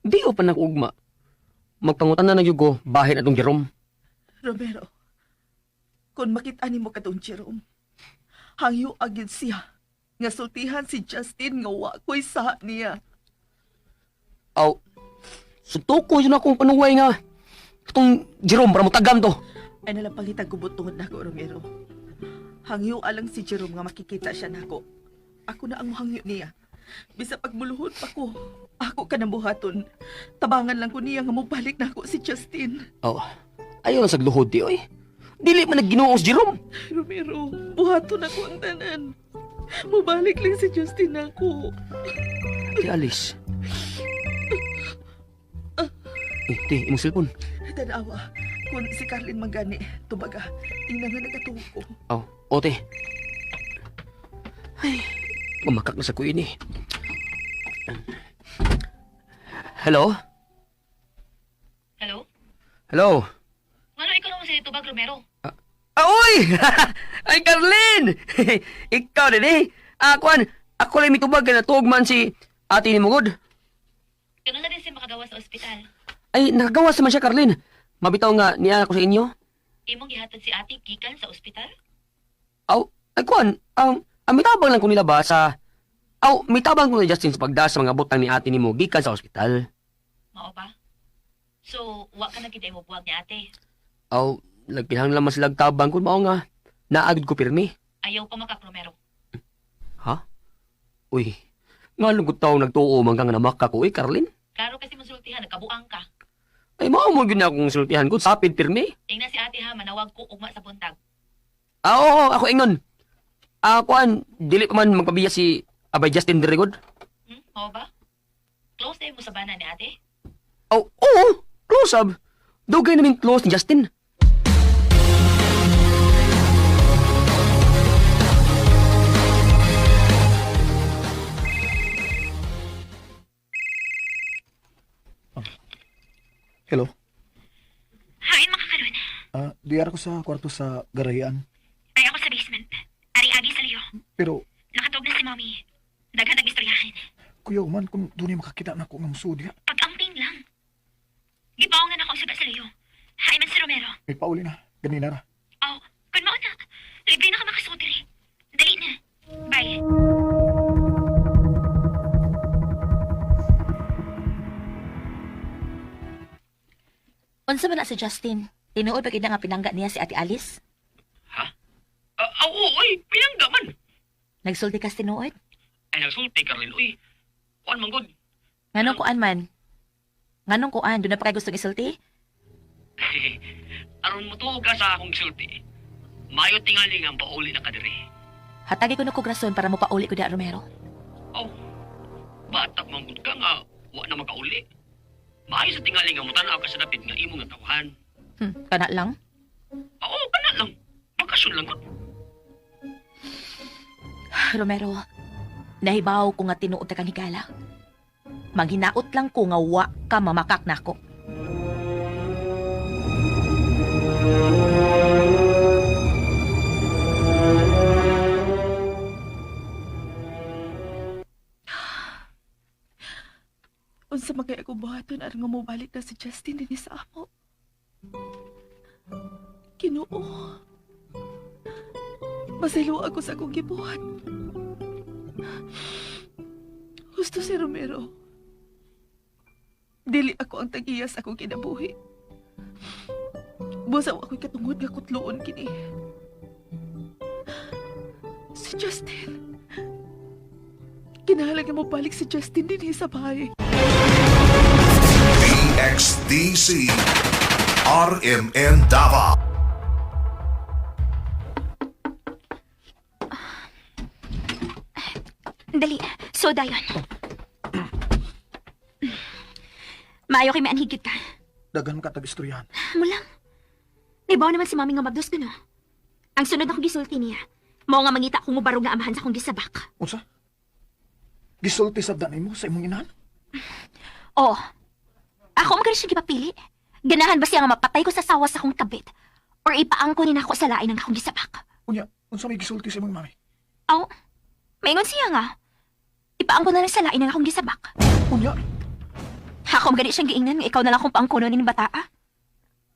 C: Di ako pa nakugma. Magpangutan na ng yugo, bahay na tong Jerome.
D: Romero, kung makita nimo katong Jerome, hangyo agid siya. Nga sultihan si Justin nga wa ko'y saha niya.
C: Aw, suntok ko yun akong panuway nga. Itong Jerome, para mutagam to.
D: Ay nalang pangitag gubot tungod nako, Romero. Hangyo alang si Jerome nga makikita siya nako. Ako na ang hangyo niya. Bisa pagmuluhod pa ko, ako ka nang buhaton. Tabangan lang ko niya nga mobalik nako si Justin.
C: Aw, ayaw na sa gluhod di, oy. Dili man nagginoo si Jerome.
D: Romero, buhaton ako ang tanan. Mubalik lang si Justin nako.
C: Ate Alice. Eh, te, imong cellphone.
D: Tanawa, kung si Carlin manggani, tubaga, ina nga nagatuo ko.
C: Aw, ote. Ay, mamakak na sa kuini. Hello?
H: Hello?
C: Hello?
H: Ngano ikaw naman sa tubag, Romero?
C: Ah, uy! Ay, Carlin! Ikaw din eh. Ah, kuan, ako lang mitubag na tuog man si ate ni Mugod.
H: Ganun na din siya makagawa sa ospital.
C: Ay, nakagawas naman siya, Carlin. Mabitaw nga niya ako sa inyo.
H: Imong gihatod si ate gikan sa ospital?
C: Aw, ay kuan, ang mitabang lang ko nila ba sa... Aw, mitabang ko ni Justin sa pagda sa mga butang ni ate ni mo gikan sa ospital.
H: Mao ba? So, wa ka na gid mo buwag ni ate.
C: Aw, lagpihang lang man sila tabang kun mao nga. Naagod ko pirmi.
H: Ayaw pa makak, Romero.
C: Ha? Uy, nga lungkot tao nagtuo man kang namaka ko, eh, Carlin.
H: Klaro kasi masultihan, nagkabuang ka.
C: Ay, mao mo gyud na akong sultihan ko, sapid pirmi.
H: Ingna si ate ha, manawag ko ugma sa buntag.
C: Ah, oo, ako ingon. Ah, kuan, dili pa man magpabiya si Abay Justin Derigod.
H: Mao ba? Close na mo sa bana ni ate?
C: Oh, oo, close up. Dugay namin close ni Justin.
E: Hello?
B: Hain makakaroon.
E: Ah, diara ko sa kwarto sa garayan.
B: Ay ako sa basement. Ari-agi sa liyo.
E: Pero,
B: Nakatog na si Mommy. Daghan nag-istoryahin.
E: kuya man, kung doon ay makakita na ako ng sudya,
B: Pag-amping lang. Gibaong na nako ang suga sa liyo. Hain man si Romero.
E: may pauli na. Ganina ra.
B: Oh, kun mao na. Libre na ka makasuot diri. Dali na. Bye. Unsa man na si Justin? Tinuod ba gid na nga pinangga niya si Ate Alice?
C: Ha? Ah, oo, oy, pinangga man.
G: Nagsulti kas tinuod?
C: Ay, nagsulti, Carlin, uy. Kuan man gud.
G: Nganong kuan man? Nganong kuan? Doon na pa kay gustong isulti?
C: Aron mo tuo ka sa akong gisulti. Mayo tingali nga pauli na kadiri.
G: Hatagi ko na kog rason para mopauli ko da Romero.
C: Oh, bata man gud ka nga wa na makauli. Maayo sa tingali nga mutan-aw ka sa dapit nga imo nga tawhan.
G: Kana lang.
C: Oo, kana lang. Bakasyon lang gud.
G: Romero, nahibaw ko nga tinuod ta kang higala. Maghinaot lang ko nga wa ka mamakak nako.
D: Unsa man kay akong buhaton aron nga mobalik na si Justin dinhi sa amo. Ginoo. Masaylo ako sa akong gibuhat. Husto si Romero. Dili ako ang tag-iya sa akong kinabuhi. Busa ako'y katungod nga kutloon kini. Si Justin. Kinahanglan nga mobalik si Justin dinhi sa bahay.
I: DXDC RMN Davao.
B: Dali. Soda yon. Maayo kay maanhigit ka.
E: Daghan ka tag-istoryahan.
B: Mulang. Nibaw naman si Mami nga mabdos ko, no? Ang sunod akong gisulti niya, mao nga mangita kung mubarog nga amahan sa akong gisabak.
E: Unsa? Gisulti sa danay mo sa imong inahan?
B: Oo. Ako man gani siya gipapili. Ganahan ba siya nga mapatay ko sa sawa sa akong kabit? Or ipaangko ni nako sa lain ng akong gisabak?
E: Unya, unsa may gisulti sa imong mami?
B: Aw, maingon siya nga. Ipaangko na lang sa lain ng akong gisabak.
E: Unya,
B: Ako man gani siyang giingnan nga ikaw na lang akong paangkonon ning bataa.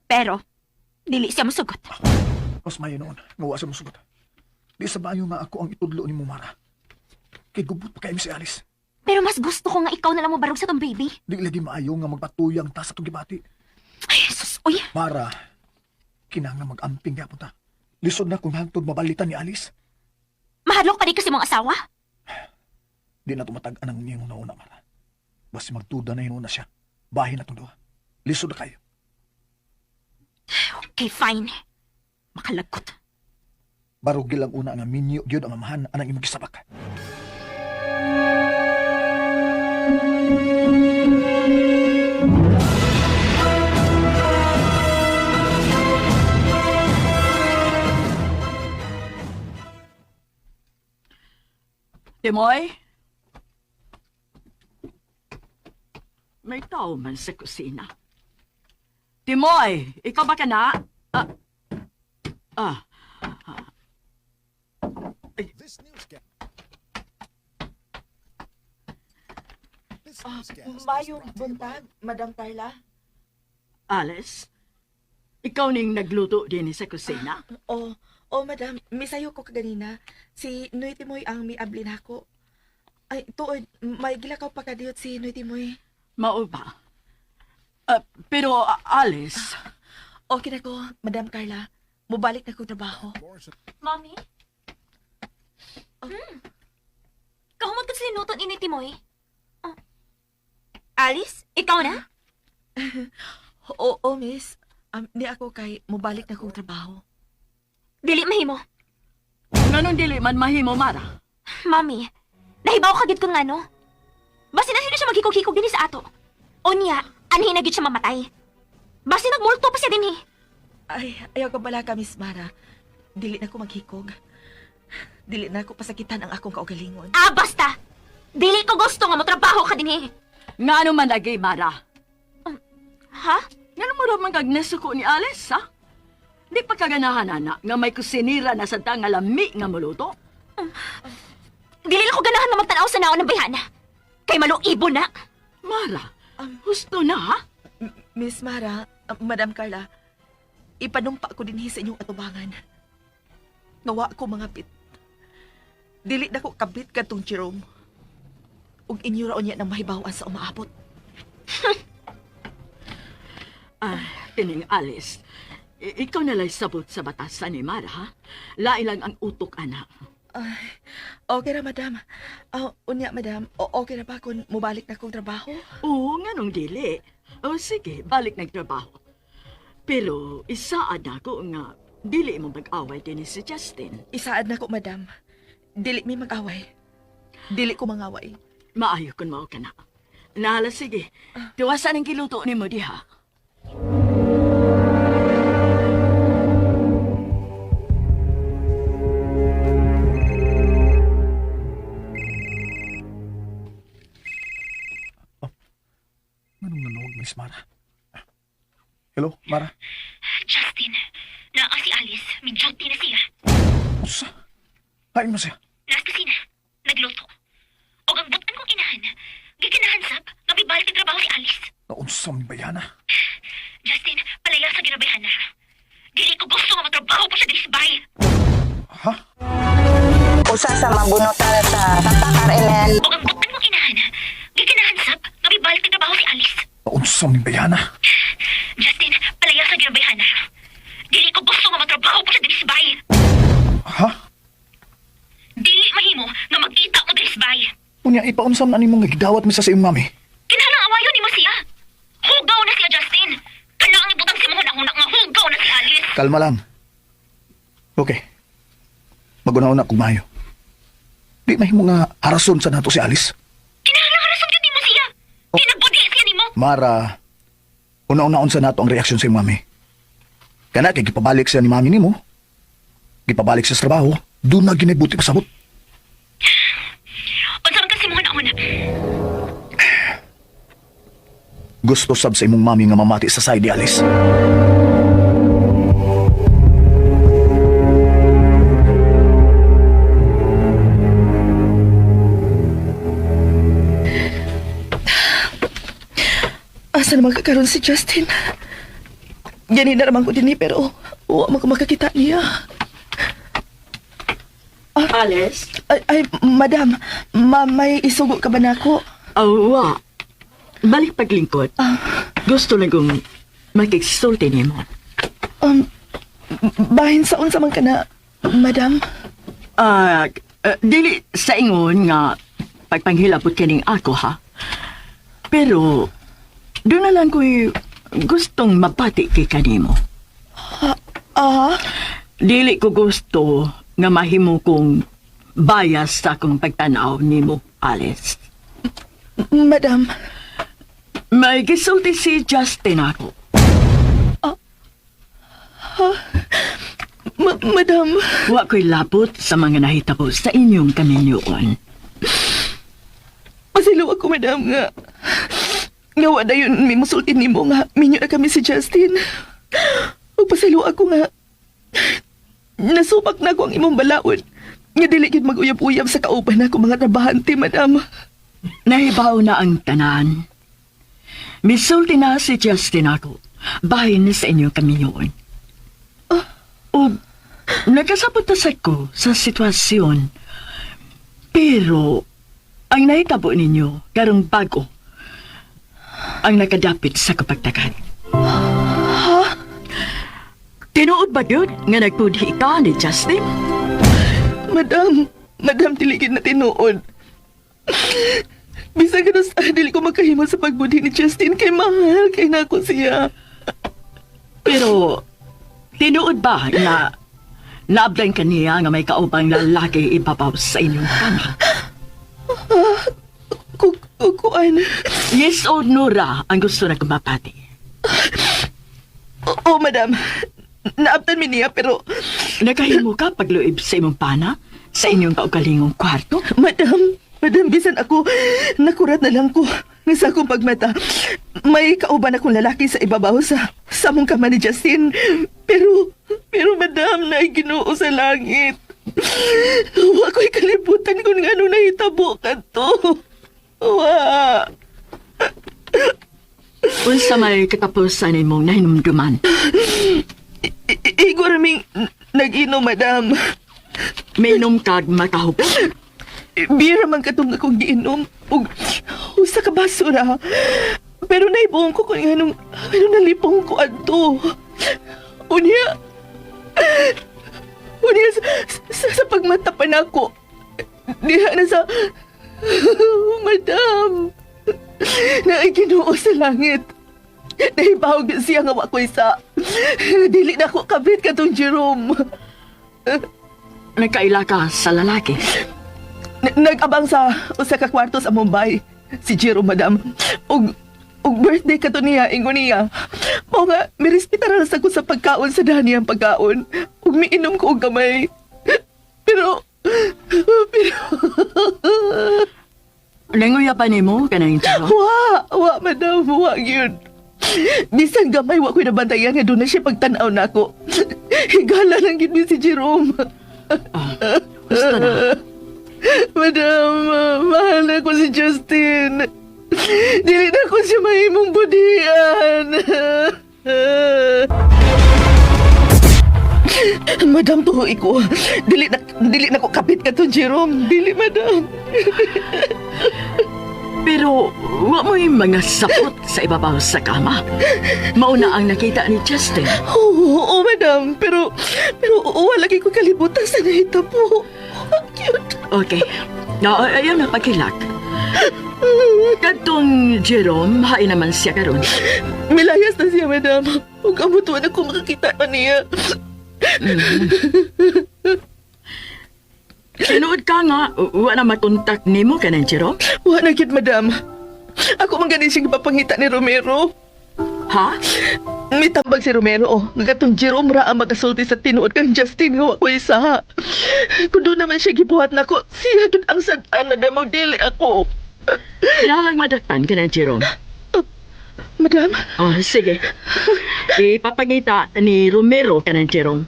B: Pero, dili siya mosugot.
E: mas mayo noon, nga wa sa musugot. Di sa bayo nga ako ang itudlo ni Mumara. Kay gubot pa kay si Alice.
B: Pero mas gusto ko nga ikaw na lang mobarog sa tong baby.
E: Di lagi maayo nga magpatuyang ta sa itong gibati.
B: Ay, sus, uy.
E: Mara, kinahanglan mag-amping gyapon ta. Lisod na kung hangtod mabalitan ni Alice.
B: Mahadlok pa di kasi mong asawa.
E: Di na tumatag-an ang niyang una-una, Mara. Basta magduda na hinuna siya. Bahin na itong duha. Lisod na kayo.
B: Okay, fine. Makalagkot.
E: Barugil ang una nga minyo gyud ang amahan anang imong gisabak.
F: Timoy? May tao man sa kusina. Timoy, ikaw ba ka na? Ah, ah,
D: Mayo buntag, Madam Carla.
F: Alice? Ikaw ning nagluto din sa kusina?
D: Oh, oh madam, misayo ko kaganina. Si Noy Timoy ang miabli nako. Ay, tuod, may gilakaw pa kadiyot si Noy Timoy.
F: Mao ba? Ah, pero ah, Alice,
D: Okay na ko, Madam Carla. Mubalik na ko trabaho.
B: Mommy? Kahumot ka sa linuton ini, Timoy. Oh. Alice, ikaw na?
D: Oo, oh, miss. Di ako kay mubalik na kong trabaho.
B: Dili mahimo.
F: nganong dili man mahimo Mara?
B: Mami, nahibaw ka gid kung ngano. Basta na siya maghikog-hikog dinhi sa ato. Unya, anhi na gid siya mamatay. Basta nagmulto pa siya dinhi.
D: Ay, ayaw ka bala ka, Miss Mara. Dili na ko maghikog. Dili na ko pasakitan ang akong kaugalingon.
B: Ah, basta! Dili ko gusto nga motrabaho ka dinhi.
F: Ngano man lagi Mara?
B: Ha?
F: Ngano mo raman kag nasuko ni Alice, ha? Di pa kaganahan, ana, nga may kusinira na sa nga lami nga muluto.
B: Dili lang ko ganahan nga magtanaw sa naon ng bayhana. Kay maluibo na.
F: Mara, husto na, ha?
D: Miss Mara, Madam Carla, ipanumpa ko dinhi sa inyong atubangan. Nawa ko mga pit. Dili na ko kabit kadtong Jerome. Ug inyo ra unya nang mahibaw-an sa umaabot.
F: Ah, tining Alice, ikaw na lang sabot sa batasan ni Mara, ha? Lain lang ang utok, ana.
D: Ay, okay ra, madam. Ah, unya, madam, okay ra ba kung mobalik na kong trabaho?
F: Oo, nga nung dili. O sige, balik nagtrabaho. Pero isaad na ko nga dili mo mag-away din si Justin.
D: Isaad na ko, madam. Dili mi mag-away. Dili ko mangaway.
F: Maayo kun mao ka na. Nahala, sige. Tiwasan ang giluto nimo diha.
E: Anong nanawag, Miss Mara? Hello, Mara?
B: Justin, naa si Alice, may duty na siya.
E: Usa? Hain mo siya.
B: Nasa kusina, nagluto. Og ang butan kong inahan, giganahan sab, nga may balik ng trabaho si Alice.
E: Naunsa mi bayana.
B: Justin, palaya sa ginabayhan na. Dili ko gusto nga matrabaho pa siya diri sa bahay.
E: Ha?
J: Usa sa mabunutan sa Tatak RMN.
B: Og ang butan kong inahan, giganahan sab, nga may balik ng trabaho si Alice.
E: Naunsa mi bayana.
B: Justin, palaya sa ginabayhan na. Dili ko gusto nga matrabaho pa siya diri sa bahay.
E: Ha?
B: Dili mahimo nga magkita mo diri sa bahay.
E: Unya, ipaunsam na nimo nga gidawat mi sa iyong mami.
B: Kinahanglang awayon nimo siya. Hugaw na siya, Justin. Kana ang ibutang si mahuna-huna nga hugaw na si Alice.
E: Kalma lang. Okay. Maguna-una kung maayo. Di mahimo nga harason sa nato si Alice.
B: Kinahanglang harason gyud nimo siya. Kinagbudi siya nimo.
E: Mara, una-unaon sa nato ang reaksyon sa iyong mami. Kana kay gipabalik siya ni mami nimo. Gipabalik siya sa trabaho, doon na ginibuti pasabot.
B: Unsa man kasi mahuna-huna?
E: Gusto sab sa imong mami nga mamati sa side ni Alice.
D: Asa naman kakaroon si Justin? Gani na naman ko din eh, pero wa man ko makakita niya.
F: Alice?
D: Ay, ay madam, may isugo ka ba nako?
F: Awa. Balik paglingkod. Gusto lang kong makiksulti nimo.
D: Bahin sa unsa man ka na, madam?
F: Ah, dili sa ingon nga pagpanghilabot kining ako ha. Pero doon na lang ko'y gustong mabati kay kanimo.
D: Ah,
F: Dili ko gusto nga mahimo kong bias sa akong pagtanaw nimo, Alice.
D: madam.
F: May gisulti si Justin ako.
D: Madam.
F: Wa ko'y labot sa mga nahitabo sa inyong kaminyoon.
D: Pasilo ako, madam, nga. Nga wa na yun, may musulti nimo nga. Minyo na kami si Justin. Ug pasilo ako nga. Nasupak na ako ang imong balaod. Nga dili gyud mag-uyab-uyab sa kauban ako mga trabahante, madam.
F: Nahibaw na ang tanan. Misulti na si Justin ako. Bahin sa inyong kaminyoon. O, nagkasabot na sa ko sa sitwasyon. Pero, ang nahitabo ninyo, karong bago, ang nakadapit sa kapagtakan. Tinuod ba yun nga nagpudhi ka ni Justin?
D: Madam, madam, dili gyud na tinuod. Bisag ano sa dili ko makahimo sa pagbudhi ni Justin kay mahal kay nako siya.
F: Pero, tinuod ba na naabdan ka niya nga may kaupang lalaki ibabaw sa inyong kama?
D: Kukuan.
F: Yes or no ra ang gusto na kumapati.
D: Oo, madam. Naabtan mi niya pero
F: Nakahimo ka pagluib sa imong pana? Sa inyong kaugalingong kwarto?
D: madam, madam bisan ako nakurat na lang ko. Nga sa akong pagmata, may kauban akong lalaki sa ibabaw sa samong kama ni Justin. Pero, pero madam, na Ginoo sa langit. Wa ko'y kalibutan kung ano nahitabo ka to. Wa.
F: Unsa may katapusan nimong nahinumduman?
D: Igo raming nag-inom, madam.
F: Mainom kag makahubog.
D: Bira man katong akong giinom. Ug usa ka basura. Pero naibuong ko kung anong... Pero nalipong ko adto. Unya... Unya sa pagmata pa nako. Diha na sa... Madam! Na Ginoo sa langit. Nahibawag siya nga wa ko isa. Dili na ko kabit katong Jerome.
F: Nagkaila ka sa lalaki.
D: Nag-abang sa usa ka kwarto sa Mumbai si Jero madam. Og og birthday kato niya ingon niya. Mao nga mirespeta ra sa ko sa pagkaon sa daniyang pagkaon. Ug miinom ko og gamay. Pero pero
F: Nanguya pa nimo kanang Jerome?
D: wa wa madam wa gyud. Bisan gamay wa ko'y nabantayan nga doon na siya pagtan-aw nako. Higala lang gyud mi si Jerome.
F: Gusto na.
D: Madam, mahal na ko si Justin. Dili na ko siya mahimong budian. Madam, tuhoy ko. Dili na ko kapit ka to, Jerome. Dili, madam.
F: Pero wa mo'y mga sapot sa ibabaw sa kama. Mauna ang nakita ni Justin.
D: Oo, oo, madam. Pero, pero wala ko kalibutan sa nahitabo. Cute.
F: Okay. Na, ayaw na pagkilak. Kadtong Jerome, hain naman siya karon.
D: Milayas na siya, madam. Huwag amutuan ako makakita pa niya.
F: Tinuod ka nga, wa na makontak nimo kanang Jerome?
D: Wala na gyud, madam. Ako man gani siyang ipapangita ni Romero.
F: Ha?
D: Mitambag si Romero, oh. Nga katong Jerome ra ang magasulti sa tinuod kang Justin nga wa ko isa. Kung doon naman siya gibuhat nako, siya gyud ang sad-an na damaw dili ako.
F: Kailangan madaktan ka ng Jerome.
D: Madam,
F: Oh, sige. Ipapangita ni Romero ka ng Jerome.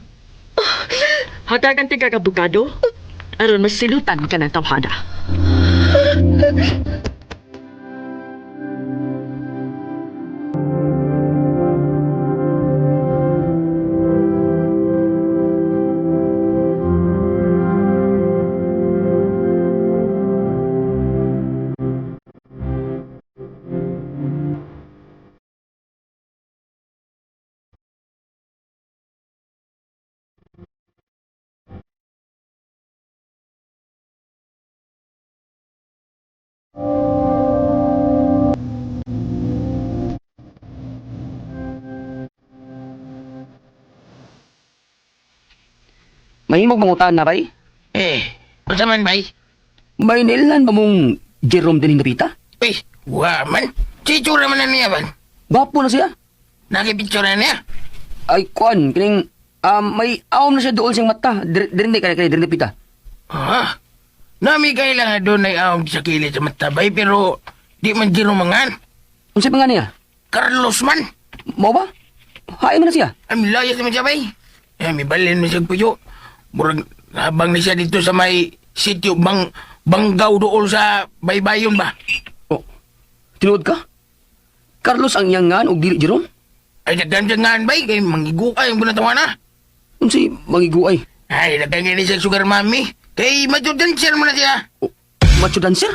F: Hatagan ti kakabukado, aron masilutan ka ng tawhana.
C: Mahimog mangutan na bay?
K: Eh, unsa man bay?
C: May nailan ba mong Jerome din napita?
K: Uy, wa man. Si itsura man na niya ban.
C: Gwapo na siya.
K: Nakipicture na niya.
C: Ay, kuan, kining, may awom na siya dool siyang mata. Dirinde ka kay dirinde pita.
K: Ah, nami kailangan doon ay awag sa kilid sa matabay pero di man Jerome mangan.
C: Unsa pa nga niya?
K: Carlos man.
C: Mao ba? Hain man na siya.
K: Ay, layas naman siya bay. Eh, may balin man siya puyo. Murag habang ni siya dito sa may sitio bang banggaw dool sa baybayon ba.
C: Oh, tinuod ka? Carlos ang iyang ngan og dili Jerome?
K: Ay, daghan siya ngan bay kay mangiguay ang bunatawa na.
C: Unsay mangiguay?
K: Ay, daghan ni siya sugar mami. Kay macho dancer mo na siya.
C: Oh, macho dancer?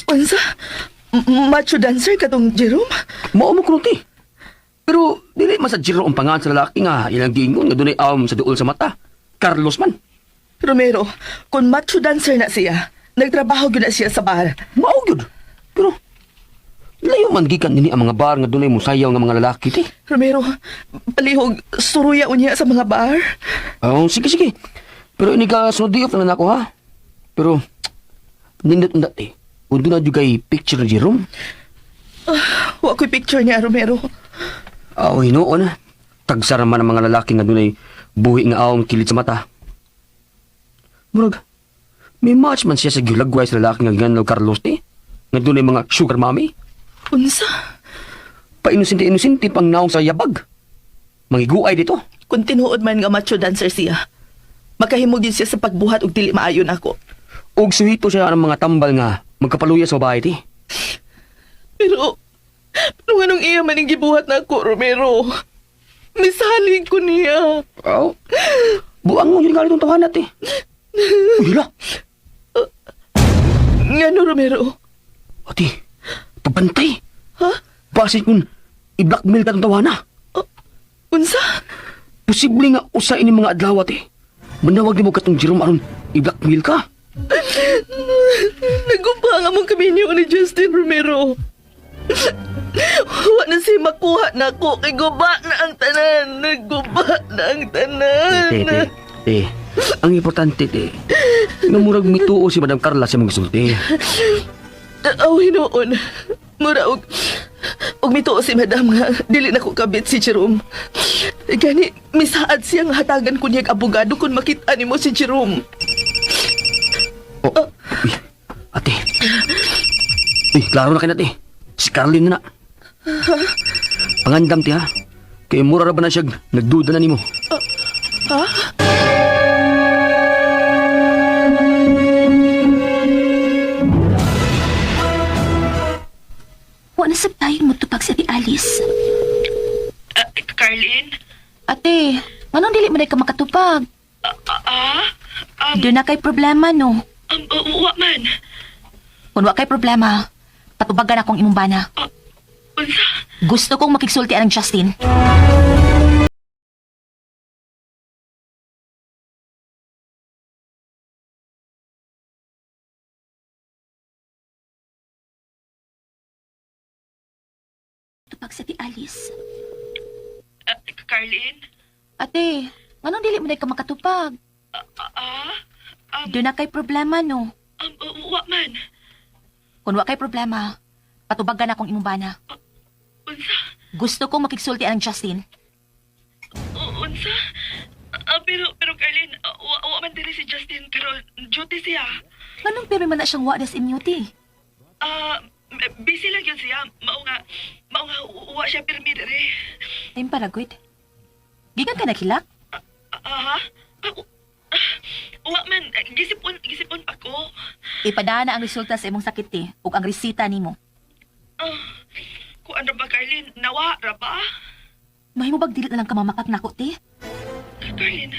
D: unsa? Macho dancer katong Jerome?
C: Mao mo kuno ti. Pero dili man sa Jerome ang pangalan sa lalaki nga ilang giingon nga dunay awom sa duol sa mata. Carlos man.
D: Romero, kung macho dancer na siya, nagtrabaho gyud na siya sa bar.
C: Mao gyud. Pero layo man gikan nini ang mga bar nga dunay musayaw nga mga lalaki ti.
D: Romero, palihog, suruya unya sa mga bar.
C: Oh, sige sige. Pero ini ka sunod di off na nako ha. Pero nindot unda ti. Kung doon na jud kay picture ni Jerome,
D: Wa ko'y picture niya, Romero.
C: Aw, hinuon. Tagsa man ang mga lalaki nga dunay buhi nga awong kilid sa mata. Murag, may match man siya sa gilagway sa lalaki nga giganan og Carlos ti. Nga dunay mga sugar mommy.
D: Unsa?
C: Painusente-inusente pang naong sa yabag. Mangiguay dito.
D: Kung tinuod man nga macho dancer siya, makahimog din siya sa pagbuhat og dili maayon ako.
C: Og suhito siya ang mga tambal nga magkapaluya sa babae ti.
D: Pero, pero nganong iya man ang gibuhat na ako, Romero? Misalig ko niya.
C: Aw. Buang mo yun nga itong tawanan ti. Uy, hala.
D: Ngano, Romero?
C: Ati, pagbantay.
D: Ha?
C: Basit kung i-blackmail ka itong tawana.
D: Unsa?
C: Posible nga usa ini mga adlaw ati. Manawag nimo katong Jerome aron i-blackmail ka.
D: Nagumpa nga mong kaminyo ni Justin Romero. Wa na siya makuha na ako. Kay guba na ang tanan. Nagguba na ang tanan.
C: Te, te, te. Ang importante, te. Nga murag mituo si Madam Carla sa mga sulti.
D: Aw, hinuon. Mura og og mituo si Madam nga dili na ko kabit si Jerome. Gani misaad siya nga hatagan ko niya og abogado kung makita nimo si Jerome.
C: Oh, uy, ate. Uy, klaro na kay nate. Si Carlin na na. Pangandam ti ha. Kay mura ra ba na siya nagduda na nimo.
D: Ha?
B: Wa na sab tayo mutupag si Ate Alice.
H: Carlin?
G: Ate, nganong dili man ka makatupag?
H: Ah?
G: Doon na kay problema, no?
H: Wa man.
G: Kung wa kay problema, patubagan akong imong bana.
H: Unsa?
G: Gusto kong makigsulti ang Justin.
B: Tupag si Ate Alice.
H: Carlin?
G: Ate, nganong dili man ka makatupag?
H: Ah?
G: Doon na kay problema, no?
H: Wa man.
G: Kung wa kay problema, patubagan akong imong bana.
H: Unsa?
G: Gusto kong makigsulti ang Justin.
H: Unsa? Pero pero Carlin, wa man diri si Justin karon duty siya.
G: Nganong pero man na siyang wa das inyo, ti?
H: Ah, busy lang yun siya. Mao nga wa siya pirmi diri.
G: Time para, good. Gikan ka nakilak?
H: Aha. Wa man gisipon gisipon pa ko.
G: Ipadana ang resulta sa imong sakit, ti, ug ang resita nimo.
H: Ah, kuan ra ba Carlin? Nawa ra ba?
G: Mahimo bag dili na lang ka mamakak nako, ti?
H: Carlin,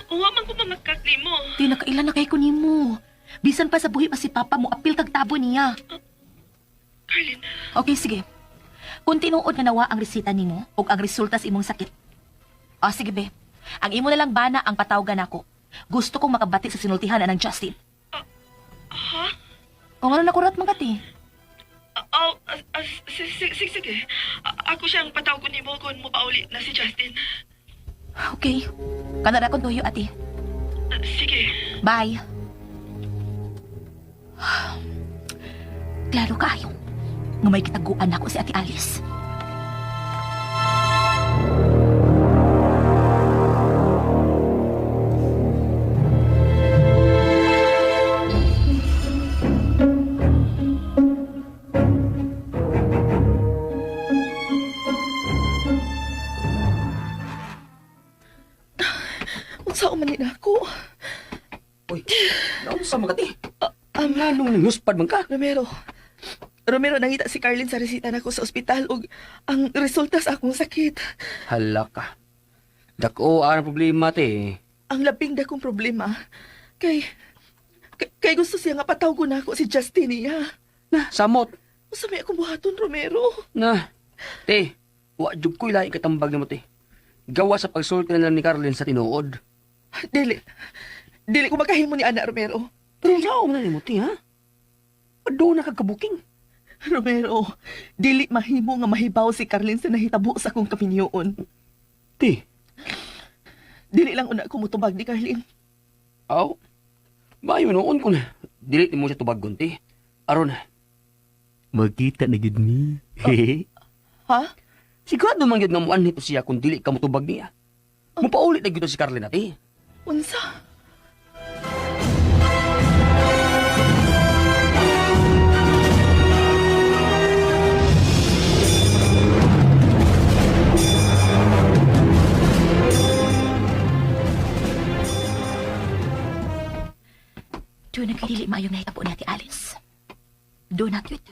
H: wa man ko mamakak nimo.
G: Ti, nakailan na kay ko nimo. Bisan pa sa buhi pa si Papa mo, apil kag tabo niya.
H: Carlin,
G: Okay, sige. Kung tinuod nga nawa ang resita nimo ug ang resulta sa imong sakit. Ah, sige be. Ang imo na lang bana ang patawgan nako. Gusto kong makabati sa sinultihan anang Justin.
H: ha?
G: Kung ano nakurat man ka, ti?
H: Oh, sige, sige. Ako siyang patawag nimo kung mopauli na si Justin.
G: Okay. Kanara akong tuyo, ate.
H: Sige.
G: Bye. Klaro kaayo. Nga may kitaguan ako si Ate Alice.
D: Unsa man ni nako?
C: Uy, naunsa man ka ti? Ang lanong nanguspad man ka.
D: Romero. Romero, nangita si Carlin sa resita nako sa ospital ug ang resulta sa akong sakit.
C: Hala ka. Dako ang problema te.
D: Ang labing dakong problema kay kay, kay gusto siya nga patawgon nako si Justin niya.
C: Na, samot.
D: Unsa may akong buhaton, Romero?
C: Na, te, wa jud ko'y laing katambag nimo te. Gawa sa pagsulti na lang ni Carlin sa tinuod.
D: Dili. Dili ko makahimo ni Ana, Romero.
C: Pero sao man nimo te, ha? Doon na kagkabuking.
D: Romero, dili mahimo nga mahibaw si Carlin sa nahitabo sa akong kaminyoon.
C: Te,
D: Dili lang una ko mutubag ni Carlin.
C: aw. Maayo noon kun dili nimo siya tubagon te. Aron. Magkita na gid ni.
D: Ha?
C: Sigurado man gyud nga muanhi to siya kung dili ka motubag niya. Mupaulit na gyud to si Carlin ate.
D: Unsa?
G: Doon na kay dili maayong nahitabo ni Ate Alice. Doon na cute.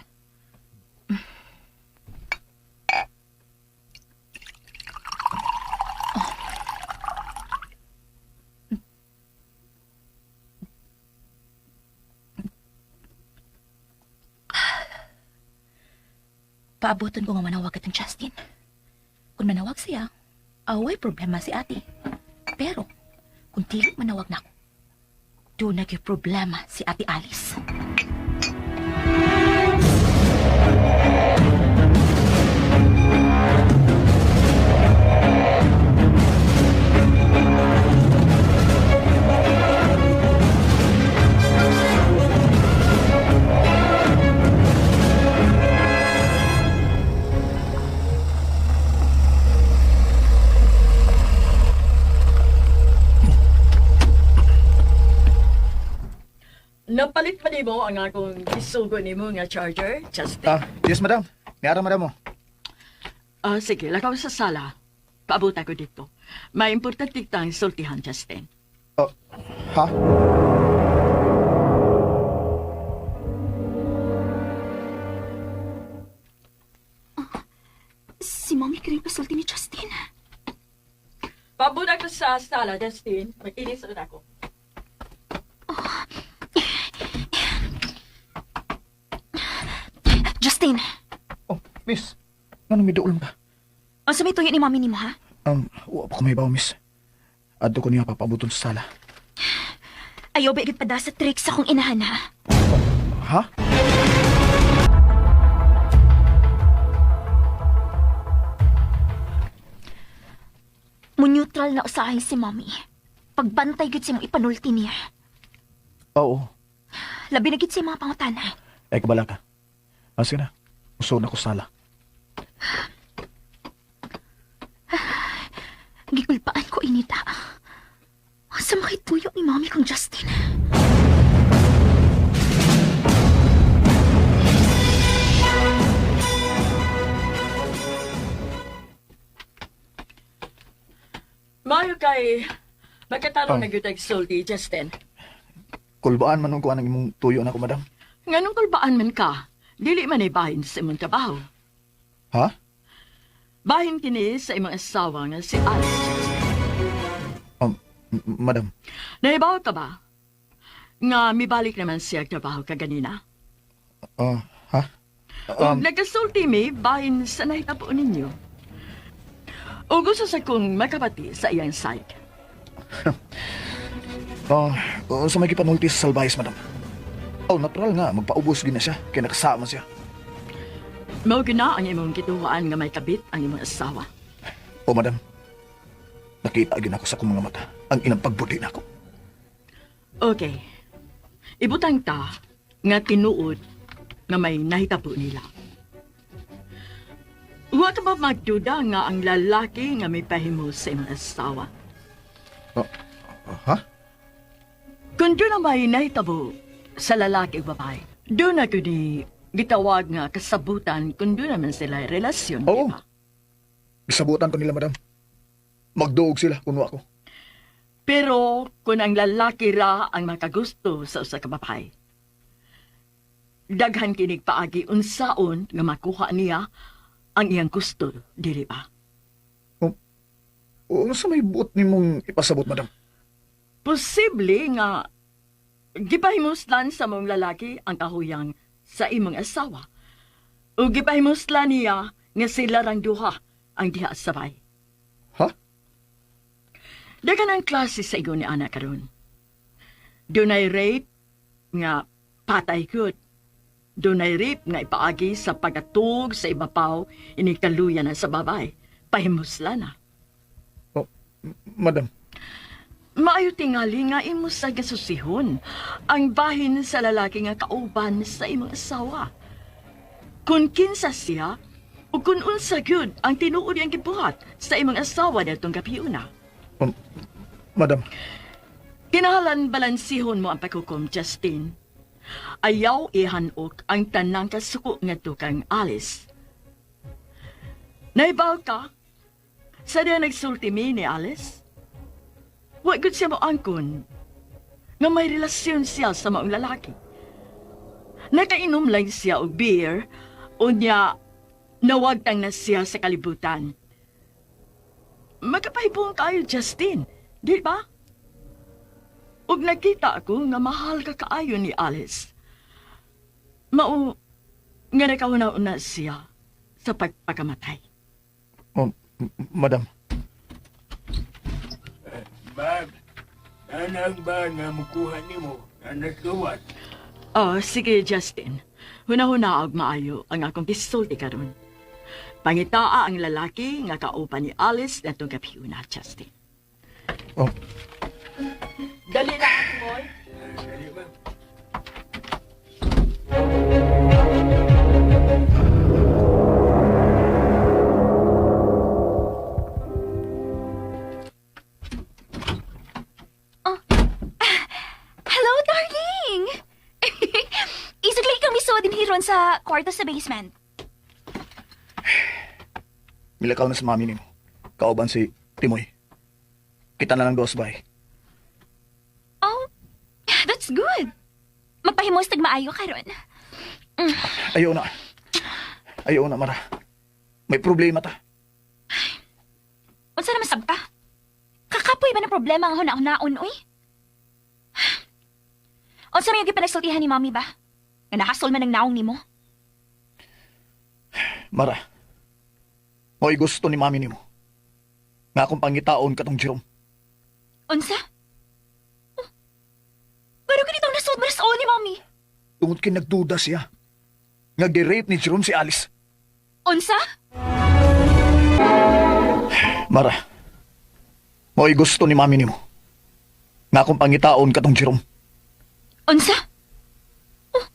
G: Paaboton ko nga manawag atong Justin. Kung manawag siya, away problema si ate. Pero, kung dili manawag na ako, doon na gyud problema si Ate Alice.
F: Napalit pa nimo ang akong gisugo nimo nga charger, Justin?
E: Ah, yes, madam. Niara, madam mo.
F: Ah, sige, lakaw sa sala. Paabot ako dito. May importante tang sultihan, Justin.
E: Oh, ha?
B: Si Mommy kring pasulti ni Justin.
F: Paabot ako sa sala, Justin. Mag-inis na ako.
B: Justin,
E: Oh, miss. Ngano miduol ka?
B: unsa may tuyo ni Mommy nimo ha?
E: Wa pa ko may bawo, miss. Adto ko niya papabuton sa sala.
B: Ayaw ba igid pada sa trick sa akong inahan ha?
E: Ha?
B: Mo-neutral na usahay si Mommy. Pagbantay gud sa imong ipanulti niya.
E: Oo.
B: Labi na gid sa mga pangutana.
E: Ay, kabala ka. Ah, sige na. Uso na ko sa sala.
B: Gikulpaan ko inita. Sa makituyo ni Mommy kong Justin.
F: Mayo kay magkatarong
E: Oh.
F: na gyud ang sulti, Justin.
E: Kulbaan man ko anang imong tuyo na ko, madam.
F: Nganong kulbaan man ka, dili man ay bahin sa imong trabaho.
E: Ha?
F: Bahin kini sa imong asawa nga si Alice, Justin.
E: Madam.
F: Nahibaw ka ba? Nga mibalik naman siya trabaho kaganina.
E: Ah, ha?
F: Um, nagkasulti mi bahin sa nahitabo ninyo. O gusto sa kong makabati sa iyang side.
E: Sa may gipanulti sa salbayes, madam. Oh, natural nga, magpaubos gina siya, kaya nakasama siya.
F: Mao gina ang imong gituwaan nga may kabit ang imong asawa.
E: Oh, madam. Nakita gina ko sa akong mga mata ang inang pagbuti nako.
F: Okay. Ibutang ta nga tinuod nga may nahitabo nila. Wa ka ba magduda nga ang lalaki nga may pahimo sa imong asawa?
E: Ha?
F: Kung doon na may nahitabo sa lalaki o babae, doon na ni gitawag nga kasabutan kung doon naman sila relasyon, di
E: Oo.
F: ba?
E: Gisabutan ko nila, madam. Magduog sila, kunwa ko.
F: Pero kung ang lalaki ra ang makagusto sa usa ka babae, daghan kinig paagi unsaon nga makuha niya ang iyang gusto, dili ba?
E: Unsa may buot nimong ipasabot, madam?
F: Posible nga gipahimuslan sa mong lalaki ang kahuyang sa imong asawa. O gipahimuslan niya nga sila rang duha ang diha sabay.
E: Ha?
F: Daghan ang klase sa igon ni Ana karon. Dunay rape nga patay gud. Dunay rape nga ipaagi sa pagatug sa ibapaw inikaluya na sa babay. Pahimusla na.
E: Oh, madam.
F: Maayo tingali nga imo sa gasusihon ang bahin sa lalaki nga kauban sa imong asawa. Kung kinsa siya, Ug kun unsa gyud ang tinuod niyang gibuhat sa imong asawa niadtong gabiuna.
E: Madam,
F: Kinahalan balansihon mo ang paghukom, Justin. Ayaw ihanok ang tanang kasuko ngadto kang Alice. Naibaw ka? Sa diya nagsulti mi ni Alice? Wa gud siya moangkon nga may relasyon siya sa maong lalaki. Nakainom lang siya og beer, unya nawagtang na siya sa kalibutan. Magkapahibong kayo, Justin, di ba? Ug nakita ako nga mahal ka kaayo ni Alice. Mao nga nakauna-una siya sa pagpakamatay.
E: Oh, madam.
K: Ma'am, anang ba nga mukuha nimo? Anak gawas.
F: Oh, sige, Justin. Huna-huna og maayo ang akong gisulti karon. Pangitaa ang lalaki nga kauban ni Alice natong gabiuna, Justin.
E: Oh.
F: Dali na ako, boy.
K: Dali, ma'am.
B: Hello, darling! Isugli kang misuod din hiron sa kwarto sa basement.
E: Milakaw na sa mami nimo. Kauban si Timoy. Kita na lang dos bay.
B: Oh, that's good. Magpahimos tag maayo karon.
E: Ayaw na. Ayaw na, Mara. May problema ta.
B: Unsa naman sab ka? Kakapoy ba ng problema ang huna-hunaon, uy? Unsa may gipanagsultihan ni Mami ba? Nga nakasol man ang naong nimo?
E: Mara, mo'y gusto ni Mami nimo. Nga akong pangitaon katong Jerome.
B: Unsa? Oh, pero ganitong nasod mo na sa ni Mami.
E: Tungod kay nagduda siya. Nga gi-rape ni Jerome si Alice.
B: Unsa?
E: Mara, mo'y gusto ni Mami nimo. Nga akong pangitaon katong Jerome.
B: Unsa? Oh,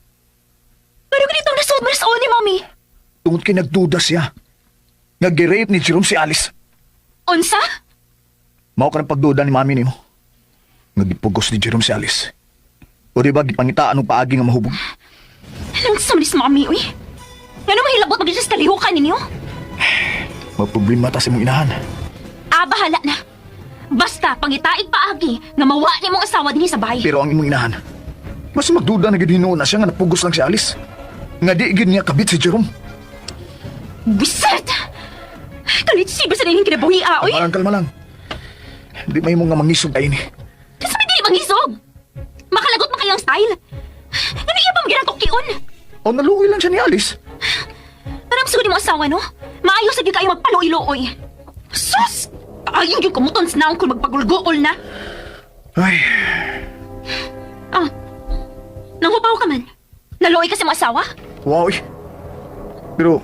B: pero ganitong nasod mo na sa ni Mami.
E: Tungod kay nagduda siya. Nga gi-rape ni Jerome si Alice.
B: Unsa?
E: Mao ka ng pagduda ni Mami nimo. Nga gipugos ni Jerome si Alice. O di ba gipangitaan og paagi nga mahubog?
B: Anong sa si Mami, uy? Ngano mahilabot magdito sa kalihukan ninyo?
E: Magproblema ta sa imong inahan.
B: Ah, bahala na. Basta, pangitaig paagi nga mawa ni mong asawa dinhi sa bahay.
E: Pero ang imong inahan, mas magduda na gid hinuon na siya nga napugos lang si Alice. Nga di gid niya kabit si Jerome.
B: Bisit! Kalit siba sa naining kinabuhi, ah, uy!
E: Kalma lang, kalma lang. Di may mong nga mangisog ay ni.
B: Kasi may dili mangisog! Makalagot man kayang style! Ano iya pa maginatukyon?
E: O naluoy lang siya ni Alice.
B: Parang sugod mo asawa, no? Maayo sa gyud kayo magpaluoy-luoy. Sus! Ayong yung kumuton sa naong kung magpagulgool na.
E: Ay,
B: Ah, nanghupaw ka man. Naluoy ka sa mga asawa?
E: wow eh. Pero,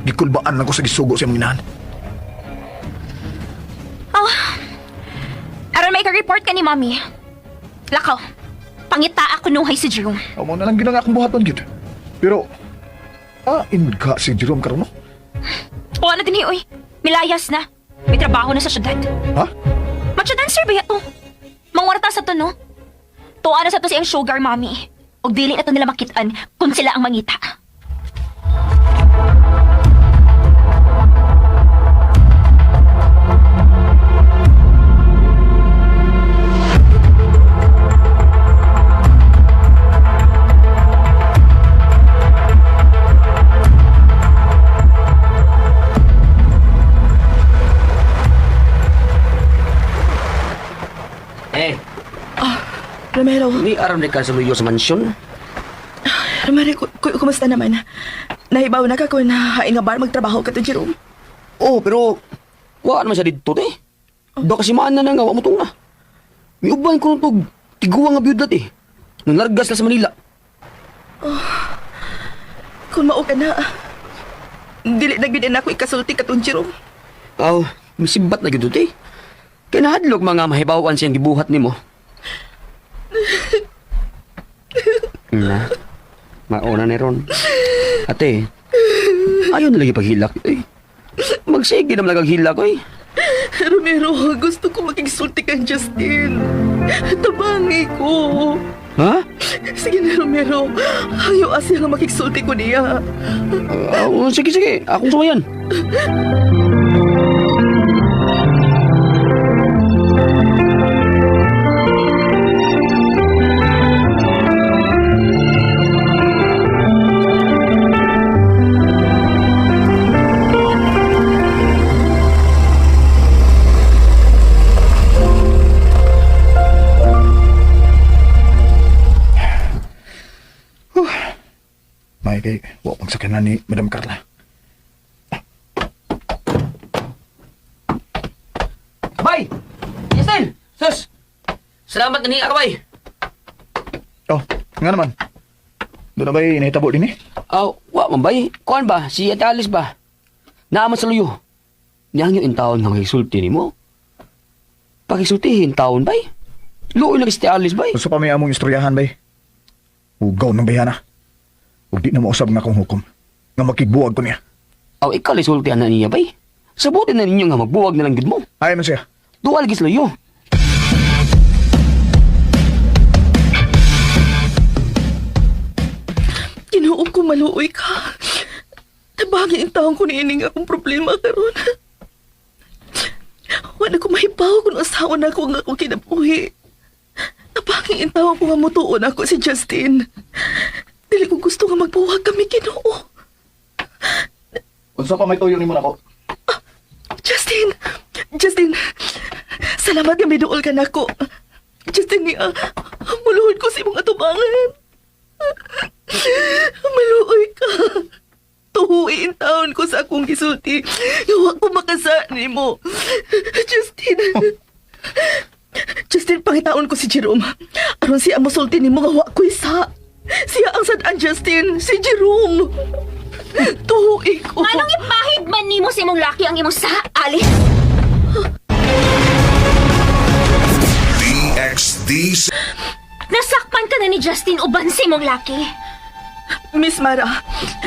E: gikulbaan lang ko sa gisugo sa imong inahan.
B: Oh, aron may ka-report ka ni Mami. Lakaw, pangita ako nuhay si Jerome.
E: Amo na lang ginang akong buhaton gid. Pero, in ka si Jerome karon no?
B: O ano din uy. Milayas na. May trabaho na sa syudad.
E: Ha?
B: Macho dancer ba yato? Mangwarta sa to, no? Tuwa na sa to siyang sugar mommy. Og dili na to nila makitaan kung sila ang mangita.
C: Eh,
D: Romero,
C: ni aram ni ka sa luyo sa mansyon.
D: Romero, kumusta naman? Nahibaw na ka kung hain nga bar magtrabaho ka to, Jerome.
C: Oh, pero wa naman siya didto te. Do kasi maan na nga wa mo tunga. Miuban ko tug tiguang nga biyudat eh. Nung largas na sa Manila.
D: Kung mao ka na, dili na gyud na ako ikasulti ka to, Jerome.
C: Aw, misibat na gyud te. Kay nahadlok mga mahibawan siyang gibuhat nimo. Na. Mauna ni Ron. Ate, Ayaw na lagi paghilak. Eh. Magsige naman lang ang hilak, oy.
D: Romero, gusto ko makigsulti kang Justin. Tabangi ko.
C: Ha?
D: Sige na, Romero. Ayaw asya nga makigsulti ko niya.
C: Sige, sige. Akong sumayan.
E: May kay wa pang sakyanan ni Madam Carla.
C: Bay! Justin! Sus! Salamat na niya, bay.
E: Oh, nga naman. Doon na ba'y nahitabo din eh?
C: Aw, wa man bay. Kuan ba? Si Ate Alice ba? Naaman sa luyo. Niyang yung taon nga magisulti nimo. Pakisultihin taon bay. Luoy lang si Ate Alice bay.
E: Gusto pa may among istoryahan bay. Ugaw ng bayana. Ug di na mausab nga akong hukom. Nga makigbuwag ko niya.
C: Aw, ikaw lisultihan na niya bay. Sabutin na ninyo nga magbuwag na lang gid mo.
E: Ay man siya.
C: Dual gis luyo.
D: Ginoo ko maluoy ka. Tabangi ang taong ko niining akong problema karon. Wala ko mahibaw kung asawa na ako ang akong kinabuhi. Tabangi ang taong ko nga mutuon ako si Justin. Dili ko gusto nga magbuwag kami, Ginoo.
E: Unsa pa may tuyo nimo nako?
D: Justin! Justin! Salamat nga miduol ka nako. Justin niya, muluhod ko sa imong atubangan. Maluoy ka. Tuhuin taon ko sa akong gisulti. Nga ko makasa nimo. Justin! Justin, pangitaon ko si Jerome. Aron siya ang musulti nimo nga wa ko'y sa. Siya ang sad-an, Justin. Si Jerome. Tuhuin ko.
B: Anong ipahid man nimo sa imong laki ang imong sa, Alice?
I: DXDC
B: Nasakpan ka na ni Justin uban sa imong laki.
D: Miss Mara,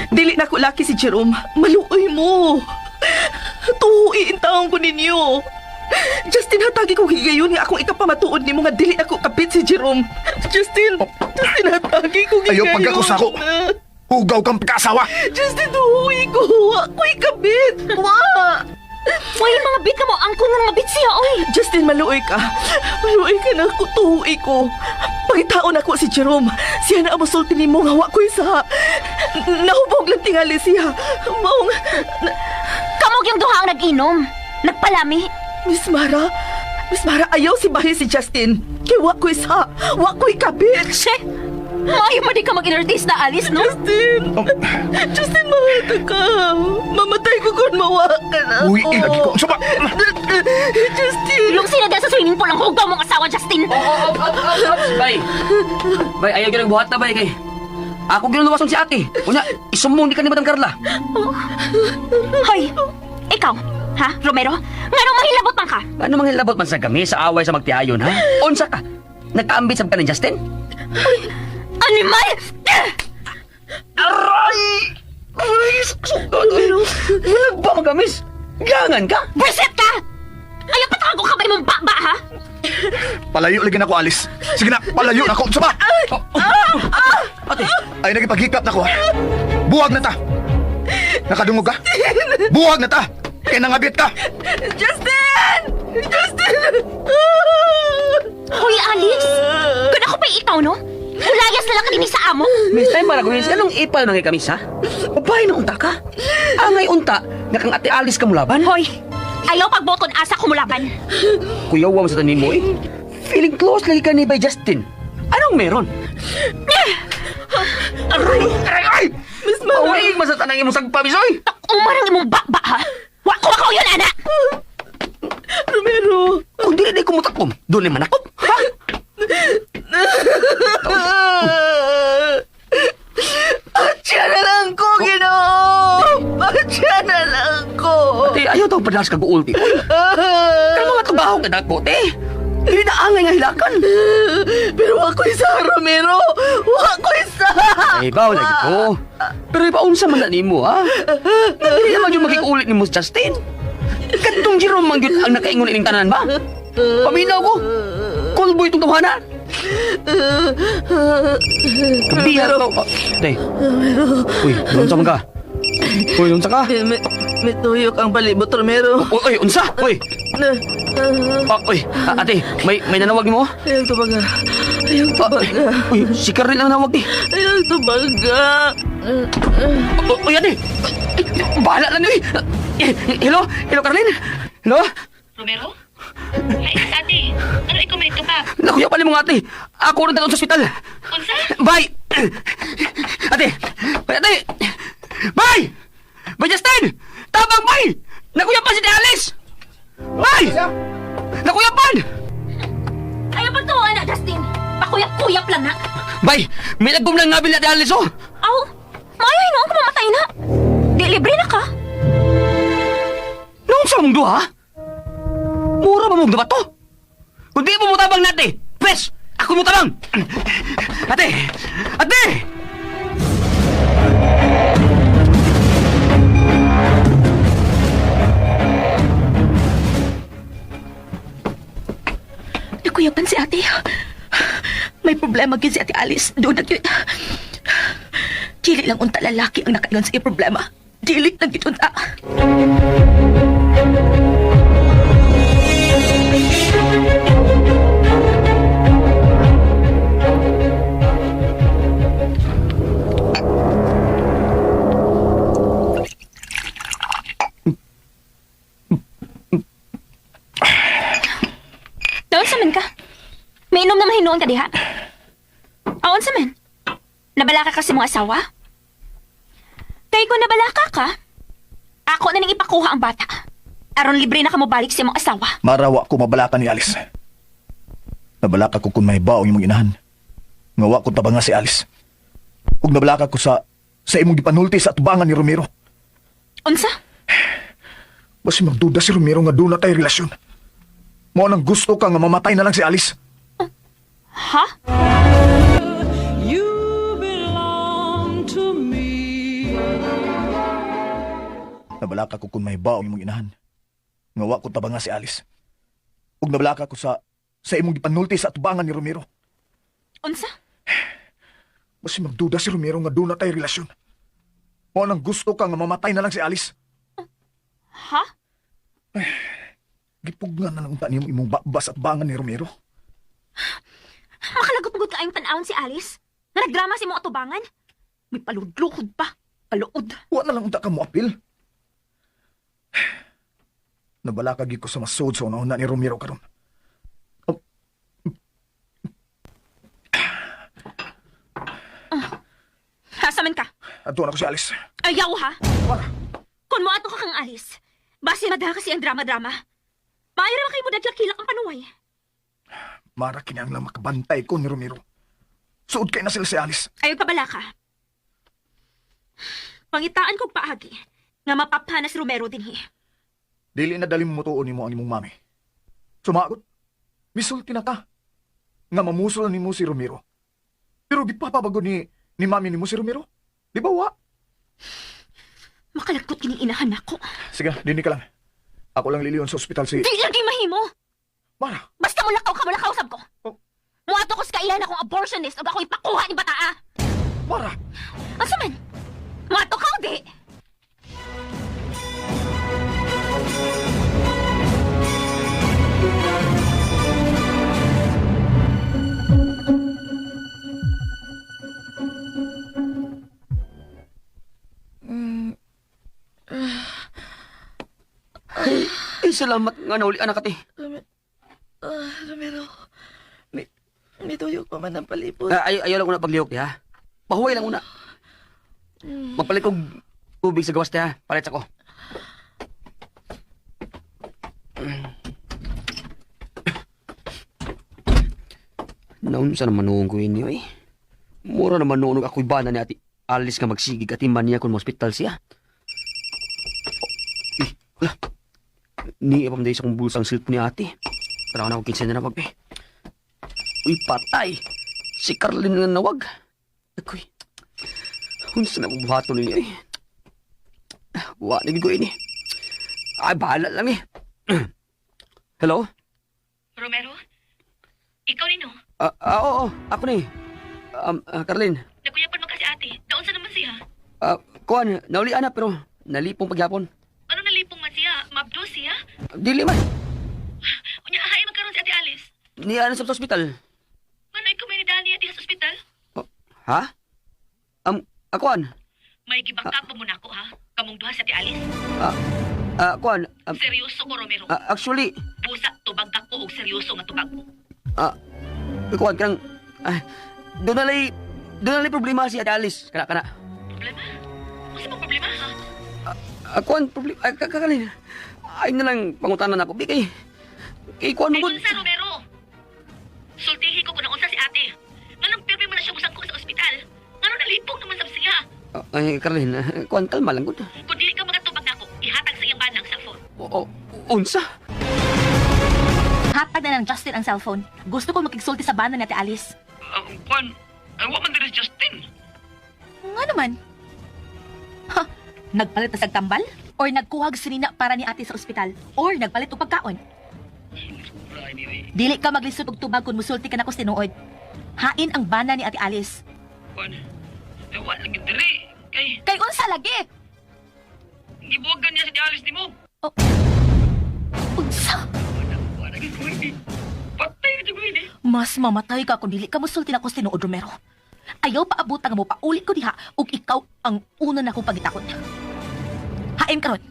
D: dili na ko laki si Jerome. Maluoy mo. Tuhuin taong ko ninyo. Justin, hatagi ko higayon nga akong ikapamatuod nimo nga dili ako kapit si Jerome. Justin, Justin, hatagi ko
E: Ayaw
D: higayon.
E: pagkakusako. Hugaw kang pagkaasawa.
D: Justin, tuhuin ko. Ako'y kabit. Wa!
B: Uy, mga bit ka mo, angkon nga mga bit siya, oy.
D: Justin, maluoy ka. Maluoy ka na ako, tuhuin ko. Pangitaon ako si Jerome. Siya na ang musulti nimo nga wa ko'y sa. Nahubog lang tingali siya. Maong...
B: Kamog yung duha ang nag-inom. Nagpalami.
D: Miss Mara, Miss Mara, ayaw si Bahi si Justin. Kay wa ko'y sa, wa ko'y kabit.
B: Che, maayo mo di ka mag-inartista, Alice, no?
D: Justin, Justin, mahal ka. Mamatay ko kung mawa ka na.
E: Uy, ilagi ko. Unsa pa?
D: Justin!
B: Yung sinadya sa swimming pool ang hugaw mong asawa, Justin.
C: Oh, Bay. Bay, ayaw gyud buhat na bay kay. Ako ginuwason si ate. Unya, isumbong di ka ni Madam Carla.
B: Hoy, ikaw, ha, Romero? Nganong mahilabot man ka?
C: Ano manghilabot man sa kami sa away sa magtiayon, ha? Unsa ka? Nagkaambit sab ka ni Justin?
B: Animal!
C: Aray! Aray! Sugod! Hilag ba magamis? Gangan ka?
B: Buset ka! Ayaw patago ka ba imong baba, ha?
E: Palayo lagi na ako, Alice. Sige na, palayo na ako. Unsa pa?
C: Ate,
E: Ay nagipaghikat na ko. Buwag na ta. Nakadungog ka? Buwag na ta. Kaya nangabit ka.
D: Justin! Justin!
B: Hoy, Alice! Kung ako pa'y ikaw, no? Ulayas na lang ka din sa amo.
C: Miss time para kunis, anong ipal mga kamis, ha? Babae na unta ka? Angay unta, nga kang ate Alice ka mulaban?
B: Hoy, ayaw pagboton asa kumulaban.
C: Kuyaw mo sa tanin mo, eh. Feeling close lagi ka ni by Justin. Anong meron? Aray! Aray! Ay!
D: Miss Mara!
C: Pauwi man sa tanang imong sagpa, misoy!
B: Umarang imong baba, ha? Wa ko ako yun, ana!
D: Romero!
C: Kung dili na kumutakom, doon ay manakop. Ha?
D: Atya na lang ko, Ginoo! Atya na lang ko!
C: Te, ayaw daw padalas kag-uulti. Uy, kaya mga trabaho ka dako, te. Dili na angay nga hilakan.
D: Pero wa ko isa, Romero. Wa ko isa.
C: Ay, baw lagi ko. Pero ipaunsa man na nimo, ha? Dili naman yung makikulit ni mo si Justin. Katong Jerome man gyud ang nakaingon ining tanan ba? Paminaw ko. Kulboy itong tawhana. Kabiha ko. Tay. Uy, unsa man ka? Uy, unsa ka?
D: May tuyok ang palibot, Romero.
C: Uy, unsa? Uy. Uy, ate, may nanawag nimo?
D: Ayaw tubaga. Ayaw tubaga.
C: Uy, si Carlin ang nanawag ni.
D: Ayaw tubaga.
C: Uy, ate. Bahala lang uy. Hello? Hello, Carlin? Hello?
H: Romero? Hi, ate. Ano ikaw may pa?
C: Nakuya pala mong ate. Ako rin sa ospital.
H: Unsa?
C: Bye! Ate! Ate! Bye! Bye, Justin! Tabang, bye! Nakuya pa si Alice! Bye! Nakuyapan!
G: Ayaw pa to, anak, Justin. Pakuyap-kuyap lang na.
C: Bye! May nagkum lang ngabil na Alice, oh!
G: Aw, maayo noon kung mamatay na. Di libre na ka.
C: Noon sa mong duha? Mura ba mong duha to? Kung di mo mutabang nate, pres! Ako mutabang! Ate! Ate!
B: Nakuyapan si ate. May problema gid si Ate Alice. Doon na gyud. Dili lang unta lalaki ang nakaingon sa iya problema. Dili lang gyud unta.
G: Daon sa man ka. May inom na mahinuon ka diha. Aon sa man. Nabalaka ka sa mong asawa? Kay kung nabalaka ka, ako na ning ipakuha ang bata. Aron libre na ka mobalik sa imong asawa.
E: Marawa ko mabalaka ni Alice. Nabalaka ko kung may baong imong inahan. Nga wa ko tabanga si Alice. Ug nabalaka ko sa imong gipanulti sa atubangan ni Romero.
G: Unsa?
E: Basi magduda si Romero nga doon na tayo relasyon. Mao nang gusto ka nga mamatay na lang si Alice.
G: Ha?
L: You belong to me.
E: Nabalaka ko kung may baong imong inahan. Nga wa ko tabanga si Alice. Ug nabalaka ko sa imong gipanulti sa atubangan ni Romero.
G: Unsa?
E: Basi magduda si Romero nga doon na tayo relasyon. Mao nang gusto ka nga mamatay na lang si Alice.
G: Ha?
E: Gipugnan na lang unta nimo imong bakbas at bangan ni Romero.
G: Makalagot-gut ka ayong tan-awon si Alice? Nga nagdrama si imong atubangan? May paludluhod pa. Paluod.
E: Wa na lang unta ka mo apil. Nabalaka gid ko sa masud sa una-una ni Romero karon. Oh.
G: Asa man ka?
E: Adto na ko si Alice.
G: Ayaw ha?
E: Wala.
G: Kung moadto ka kang Alice, basi madha kasi ang drama-drama. Maayo ra kay mo dagkilak ang panuway.
E: Mara kinahanglan makabantay ko ni Romero. Suod kay na sila si Alice.
G: Ayaw pabala ka. Pangitaan kog paagi nga mapapana si Romero dinhi.
E: Dili na dali mo tuon nimo ang imong mami. Sumagot. Misulti na ka. Nga mamusol nimo si Romero. Pero gipapabago ni mami nimo si Romero. Di ba wa?
G: Makalagkot kini inahan nako.
E: Sige, dini ka lang. Ako lang liliyon sa ospital si...
G: Di lagi mahimo.
E: Mara.
G: Basta mulakaw ka, mulakaw sab ko.
E: Oh.
G: Muadto ko sa kailan akong abortionist ug ako ipakuha ni bataa.
E: Mara.
G: Asa man? Muadto ka o di?
C: Ay, salamat nga nauli anak ate.
D: Romero, may tuyok pa man ang palibot.
C: Ayaw lang una paglihok, ha? Pahuway lang una. Magpalit kog tubig sa gawas, ha? Palit ako. Naunsa naman noon ko inyo, eh. Mura naman noon ako'y bana ni ate Alice nga magsigig at iman niya kung hospital siya. Eh, wala. Ni ipam sa kong bulsang silp ni ate. Tara na ako kinsa na nawag, eh. Uy, patay! Si Carlin nga nawag. Ako'y, unsa na buhaton ninyo, eh. Wa na gid ko ini. Ay, bahala lang eh. Hello?
G: Romero? Ikaw nino?
C: Oo, ako ni. Carlin.
G: Nakuyapan man kasi ate. Naunsa naman siya?
C: Kuan, naulian na pero nalipong pagyapon.
G: Ano nalipong man siya? Mabdo siya?
C: Dili man.
G: Unya, hay man karon si Ate Alice.
C: Niya na sa ospital.
G: Manoy ikaw may ni Dani at sa ospital?
C: Ha? Akuan?
G: May gibangka pa mo na ako, ha? Kamong duha sa Ate Alice.
C: Kuan,
G: Seryoso ko, Romero.
C: Actually,
G: Busa, tubag ako og seryoso nga tubag.
C: Kuan, kanang, doon na lay problema si Ate Alice. Kana, kana.
G: Problema? Unsa bang problema, ha?
C: Kuan, problema, kakalin. Ay na lang, pangutanan ako. Bigay, kay kuan mo.
G: Kay unsa, Romero? Sultihi ko kung naunsa si ate. Nganong pirmi mo na siya busang ko sa ospital? Nganong nalipong naman sa siya?
C: Ay, Carlin, kuan, kalma lang, gud.
G: Kung dili ka makatubag nako, ihatag sa iyang banang cellphone.
C: O, unsa?
G: Hatag na ng Justin ang cellphone. Gusto ko makigsulti sa bana ni Ate Alice.
H: Kuan, wa man diri si Justin.
G: Nga naman. Ha, nagpalit na sa tambal? Or nagkuhag sinina para ni ate sa ospital? Or nagpalit og pagkaon? Dili ka maglisod og tubag kung musulti ka na ko sa tinuod. Hain ang bana ni Ate Alice.
H: Kuan, wa lagi diri. Kay,
G: Kay unsa lagi?
H: gibuwagan niya si Ate Alice nimo.
G: Oh. Unsa?
H: Wa lagi ko ini. Patay na ko ini.
G: Mas mamatay ka kung dili ka musulti na ko sa tinuod, Romero. Ayaw paabot ang mo paulit ko diha ug ikaw ang una na akong pagitakot. Hain karon.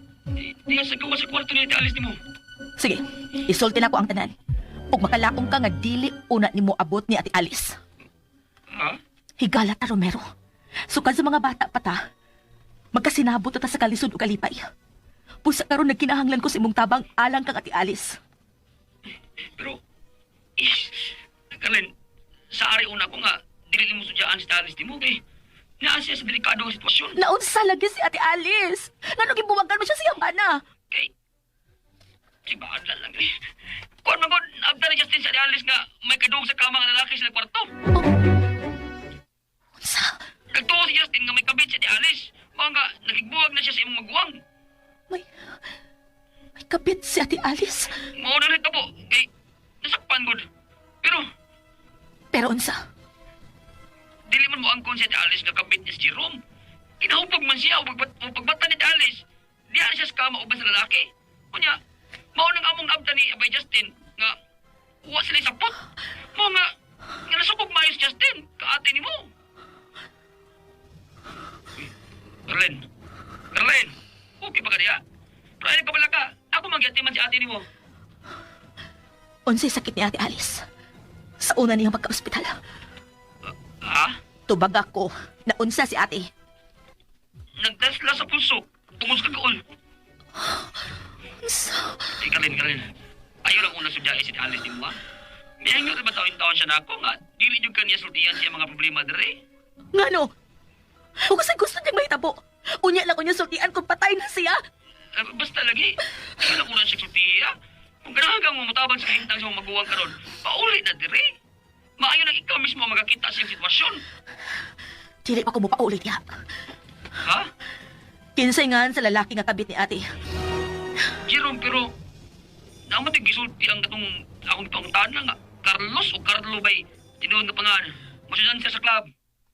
H: Diya sa gawa sa kwarto ni Ate Alice nimo.
G: Sige, isulti na ko ang tanan. Ug makalaong ka nga dili una nimo abot ni Ate Alice.
H: Ha?
G: Higala ta, Romero. Sukad sa mga bata pa ta, magkasinabot ta sa kalisod ug kalipay. Pusa karon nagkinahanglan ko sa imong tabang alang kang Ate Alice.
H: Pero, Carlin, sa ari una ko nga, dili mo sudyaan si Ate Alice nimo kay naa siya sa delikado nga sitwasyon.
G: Naunsa lagi si Ate Alice. Ngano gibuwagan mo siya sa iyang bana?
H: Kay, si Baadla lang eh. Kuan man gud, naabta ni Justin sa Ate Alice nga may kadung sa kama nga lalaki sa kwarto.
G: Oh. Unsa?
H: Nagtuo si Justin nga may kabit si Ate Alice. Mao nga nakigbuwag na siya sa imong maguwang.
G: May kabit si Ate Alice.
H: Mao na rin po, kay nasakpan gud. Pero
G: unsa?
H: Dili man mo angkon si Ate Alice nga kabit ni si Jerome. Kinahupog man siya o pagbata ni Ate Alice. Diyan siya sa kama uban sa lalaki. Unya, mao nang among naabta ni Abay Justin nga wa sila sapot. Mao nga nasukog maayo si Justin kaate nimo. Carlin, Carlin, okay pa ka diya? Pero ay kabala ka, ako magyati man si ate nimo.
G: Unsay sakit ni Ate Alice? Sa una niyang pagka-ospital.
H: Ha?
G: Tubag ako na unsa si ate.
H: Nagdasla sa puso tungod sa kagaol.
G: Unsa?
H: Ay, Carlin, Carlin. Ayaw lang una sudyain si Alice nimo, ha? Mihangyo ba taon-taon siya na ako nga dili jud kaniya sultihan siya mga problema dere.
G: Ngano? Ug sa gusto niyang mahitabo. Unya lang ko niya sultian kung patay na siya.
H: Basta lagi, ayaw lang una siya sultihan. Kung ganahan kang mamutabang sa kahintang sa mga maguwang karon, pauli na dire. Maayo nang ikaw mismo makakita sa iyang sitwasyon.
G: Dili pa ko mo paulit ya.
H: Ha?
G: Kinsay nga sa lalaki nga kabit ni ate.
H: Jerome, pero naman gisulti ang katong akong panguntahan lang nga. Carlos o Carlo bay tinuod nga pangan. Masudan siya sa club.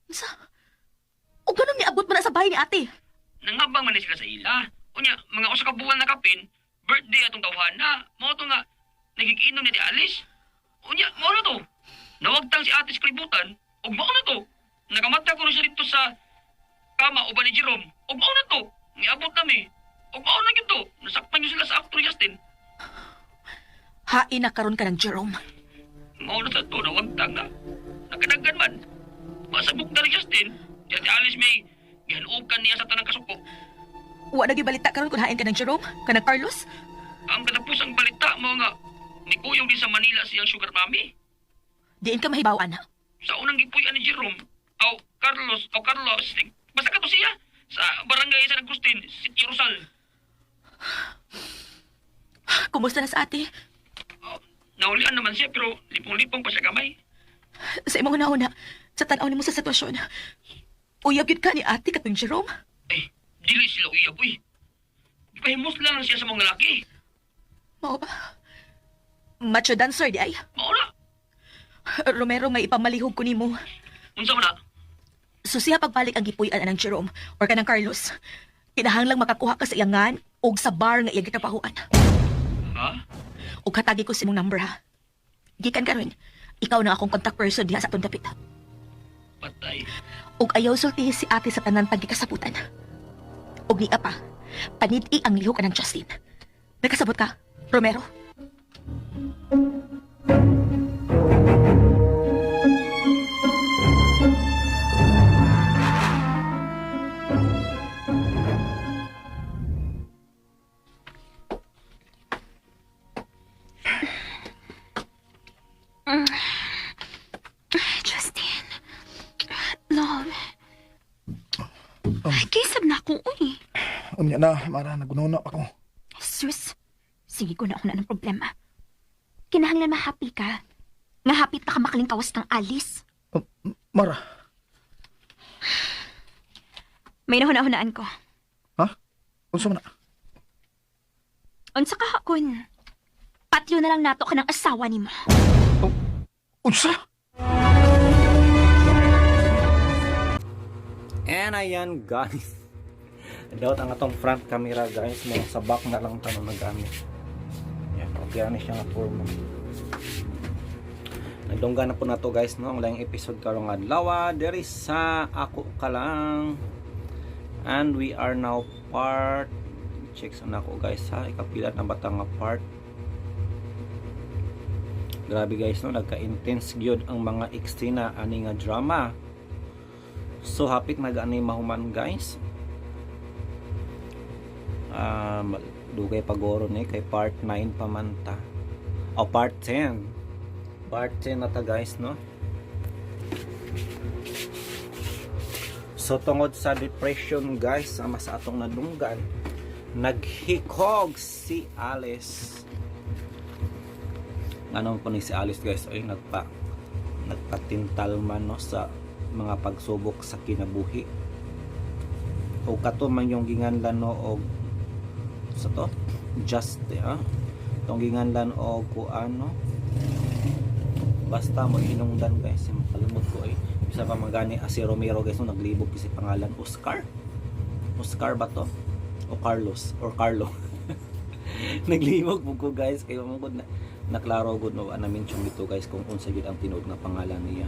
G: Unsa? O ganun niabot mo na sa bahay ni ate.
H: Nangabang man ni sila sa ila. Unya, mga usa ka buwan na kapin, birthday atong tawhan na. Mao to nga nagiginom ni Ate Alice. Unya, mao na to. Nawagtang si ate sa kalibutan, ug mao na to. Nakamata ko na siya dito sa kama uban ni Jerome, ug mao na to. Niabot nami. Ug mao na gyud to. Nasakpan niyo sila sa akto ni Justin.
G: Hain na karon ka ng Jerome.
H: Mao na sa to, nawagtang na. Nakadagan man. Masabok na ni Justin. Si Ate Alice may gihanukan niya sa tanang kasuko.
G: Wa na gibalita karon kung hain ka ng Jerome, ka ng Carlos.
H: Ang katapusang balita mo nga, nikuyong din sa Manila siyang sugar mommy.
G: Diin ka mahibaw, ana.
H: Sa unang gipuy-an ni Jerome, aw Carlos, basta ka to siya sa barangay San Agustin, Sitio Rosal.
G: Kumusta na sa ate?
H: Naulian naman siya pero lipong-lipong pa siya gamay.
B: Sa imong una, sa tan-aw nimo sa sitwasyon, uyab gyud ka ni ate katong Jerome.
H: Ay, dili sila uyab, uy. Gipahimos lang siya sa mga laki.
B: Mao ba? Macho dancer di ay.
H: Mao na.
B: Romero nga ipamalihog ko nimo.
H: Unsa man na?
B: Susiha pagbalik ang gipuy-an anang Jerome or kanang Carlos. Kinahanglang makakuha ka sa iyangan og sa bar nga iyang gitrabahoan.
H: Ha?
B: Og hatagi ko sa imong number ha. Gikan karon, ikaw na akong contact person diha sa atong dapit.
H: Patay.
B: Og ayaw sultihi si ate sa tanan pagkikasabutan. Og niya pa, panid-i ang lihok anang Justin. Nakasabot ka, Romero?
G: Justin. Love. Kisab na ako, uy.
E: Unya na, Mara, nagununa pa ko.
G: Sus, sige ko na ako na ng problema. Kinahanglan ma-happy ka. Nga happy ta ka makalingkawas ng Alice.
E: Mara,
G: May nahuna-hunaan ko.
E: ha? Unsa man na?
G: Unsa ka hakon? Patyo na lang nato ka ng asawa nimo.
E: Unsa?
M: And ayan guys. Dapat ang atong front camera guys, mo sa back na lang tanong nagamit. Yan, okay ani siya nga forma. Nagdungga na po na to guys no, ang laing episode karong adlaw diri sa Ako Ka Lang. And we are now part check sa nako guys ha, ikapila na bata nga part. Grabe guys no, nagka-intense gyud ang mga eksena ani nga drama. So hapit na gaani mahuman guys. Dugay pagoro ni kay part 9 pa man ta. O part 10. Part 10 na ta guys no. So tungod sa depression guys, sama sa atong nadunggan, naghikog si Alice. Anong po ni si Alice guys ay nagpatintal man no sa mga pagsubok sa kinabuhi. O kato man yung ginganlan no og sa to just tong ginganlan og kuan no, basta mo hinungdan guys, makalimot ko ay bisa pa magani si Romero guys no, naglibog kasi pangalan Oscar. Oscar ba to o Carlos or Carlo? Naglibog po ko guys kay mo gud na naklaro gud no ana mention dito guys kung unsa gyud ang tinuod nga pangalan niya.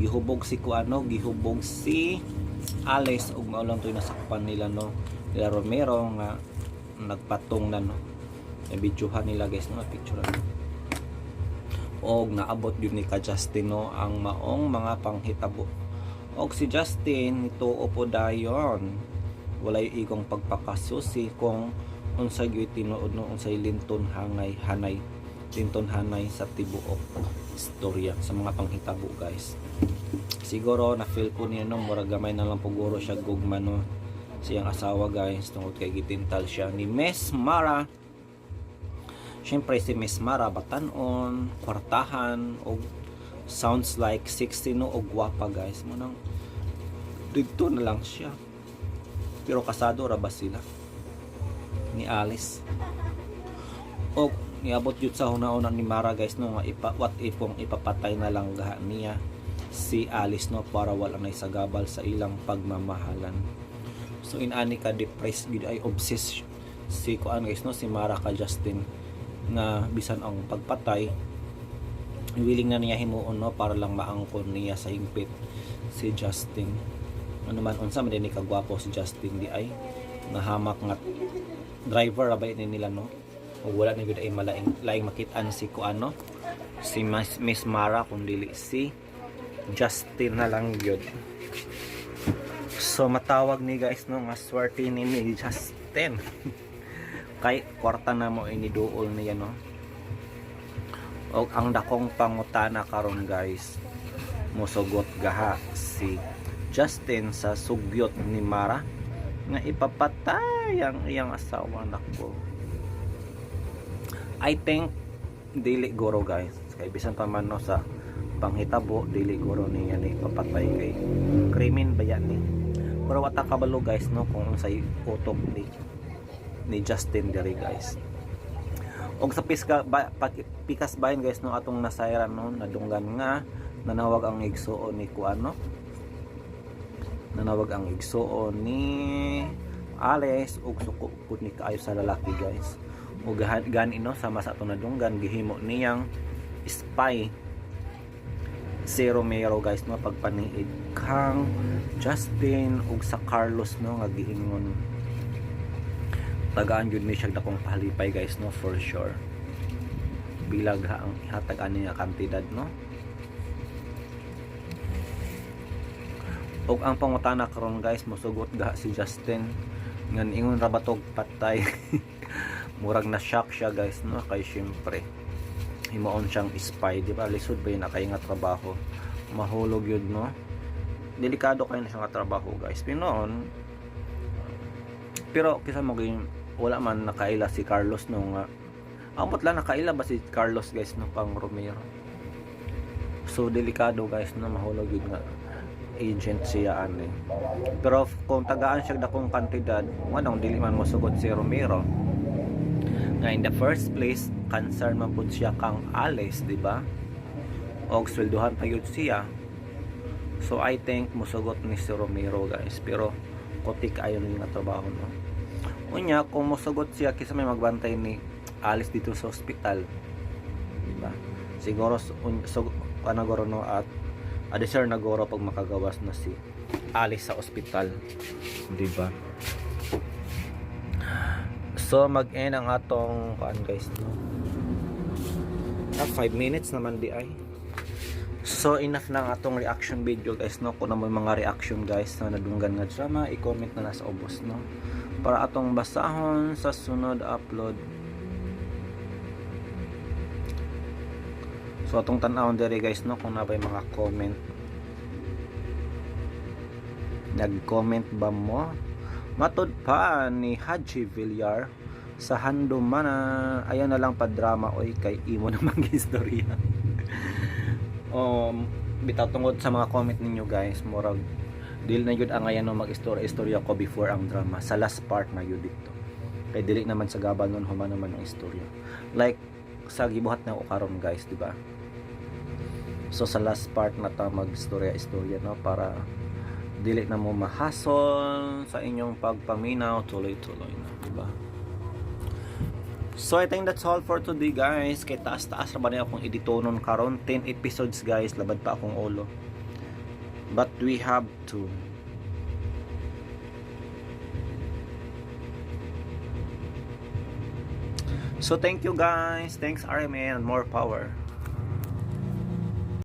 M: Gihubog si kuano, gihubog si Alice ug mao lang to'y nasakpan nila no, nila Romero nga nagpatong na no. Nabidyohan nila guys no, picture og naabot gyud ni ka Justin no ang maong mga panghitabo. Og si Justin nituo po dayon, walay igong pagpakasusi kung unsa gyud tinuod no, unsay linton hangay hanay linton hanay sa tibuok istorya sa mga panghitabo guys. Siguro na feel ko niya no, murag gamay na lang puguro siya gugma no siyang asawa guys, tungod kay gitintal siya ni Miss Mara. Siyempre si Miss Mara batanon, kwartahan og sounds like 16 no og gwapa guys, mo nang didto na lang siya. Pero kasado ra ba sila ni Alice? Og niabot jud sa huna-huna ni Mara guys no nga what if kung ipapatay na lang gaha niya si Alice no para wala nay sagabal sa ilang pagmamahalan. So inani ka depressed gid ay obsessed si kuan guys no, si Mara ka Justin nga bisan ang pagpatay willing na niya himuon no para lang maangkon niya sa hingpit si Justin. Ano man unsa man din ni kagwapo si Justin di ay nahamak nga driver ra ba ini nila no, ug wala na gyud ay malaing laing makit-an si kuan no, si Miss Mara kung dili si Justin na lang gyud. So matawag ni guys no nga swerte ni Justin. Kay kwarta na mo iniduol niya no. Og ang dakong pangutana karon guys, mosugot gaha si Justin sa sugyot ni Mara nga ipapatay ang iyang asawa. Nako, I think Dili guro guys, kay bisan pa man no sa panghitabo dili guro niya ni papatay kay krimen ba yan ni. Pero wata kabalo guys no kung unsay utok ni Justin diri guys. Og sa pikas bahin guys no atong nasayran no nadunggan nga nanawag ang igsuon ni kuano. Nanawag ang igsuon ni Ales og suko pud ni kaayo sa lalaki guys. Og gani no sama sa atong nadunggan gihimo niyang spy si Romero guys no pagpaniid kang Justin ug sa Carlos no nga giingon tagaan jud ni siya dakong pahalipay guys no for sure. Bilag ha ang ihatag ani nga kantidad no. Ug ang pangutana karon guys, mosugot ga si Justin ngan ingon ra ba tog patay. Murag na shock siya guys no kay syempre himuon siyang spy, di ba? Lisod ba yun na kay nga trabaho, mahulog yun no. Delikado kayo na siya nga trabaho guys. Pero noon, pero kisa mo wala man nakaila si Carlos no nga amot lang nakaila ba si Carlos guys no pang Romero. So delikado guys no, mahulog yun nga agent siya ani. Pero kung tagaan siya dakong kantidad, nganong dili man mosugot si Romero? Nga in the first place, concern man pud siya kang Alice, di ba? Og swelduhan pa yun siya. So I think mosugot ni si Romero guys, pero kotik ayon ni nga trabaho no. Unya kung mosugot siya kisa may magbantay ni Alice dito sa ospital, di ba? Siguro kanagoro no at adesir nagoro pag makagawas na si Alice sa ospital, di ba? So mag-end ang atong kuan guys no. 5 minutes naman di ay. So enough na ang atong reaction video guys no. Kung na may mga reaction guys na nadunggan nga drama, i-comment na na sa ubos no, para atong basahon sa sunod upload. So atong tan-awon diri guys no kung nabay mga comment. Nag-comment ba mo? Matod pa ni Haji Villar sa handumana, ayan na lang pa drama oy kay imo namang istorya. Bitaw tungod sa mga comment ninyo guys, murag dili na gyud angayan no mag-istorya-istorya ko before ang drama. Sa last part na gyud dito. Kay dili naman sa gabal nun human naman ang istorya. Like sa gibuhat na ko karon guys, di ba? So sa last part na ta mag-istorya-istorya no para dili na mo mahasol sa inyong pagpaminaw, tuloy-tuloy na, di ba? So I think that's all for today guys. Kay taas-taas ra ba niya akong editonon karon, 10 episodes guys, labad pa akong ulo. But we have to. So thank you guys. Thanks RMN and more power.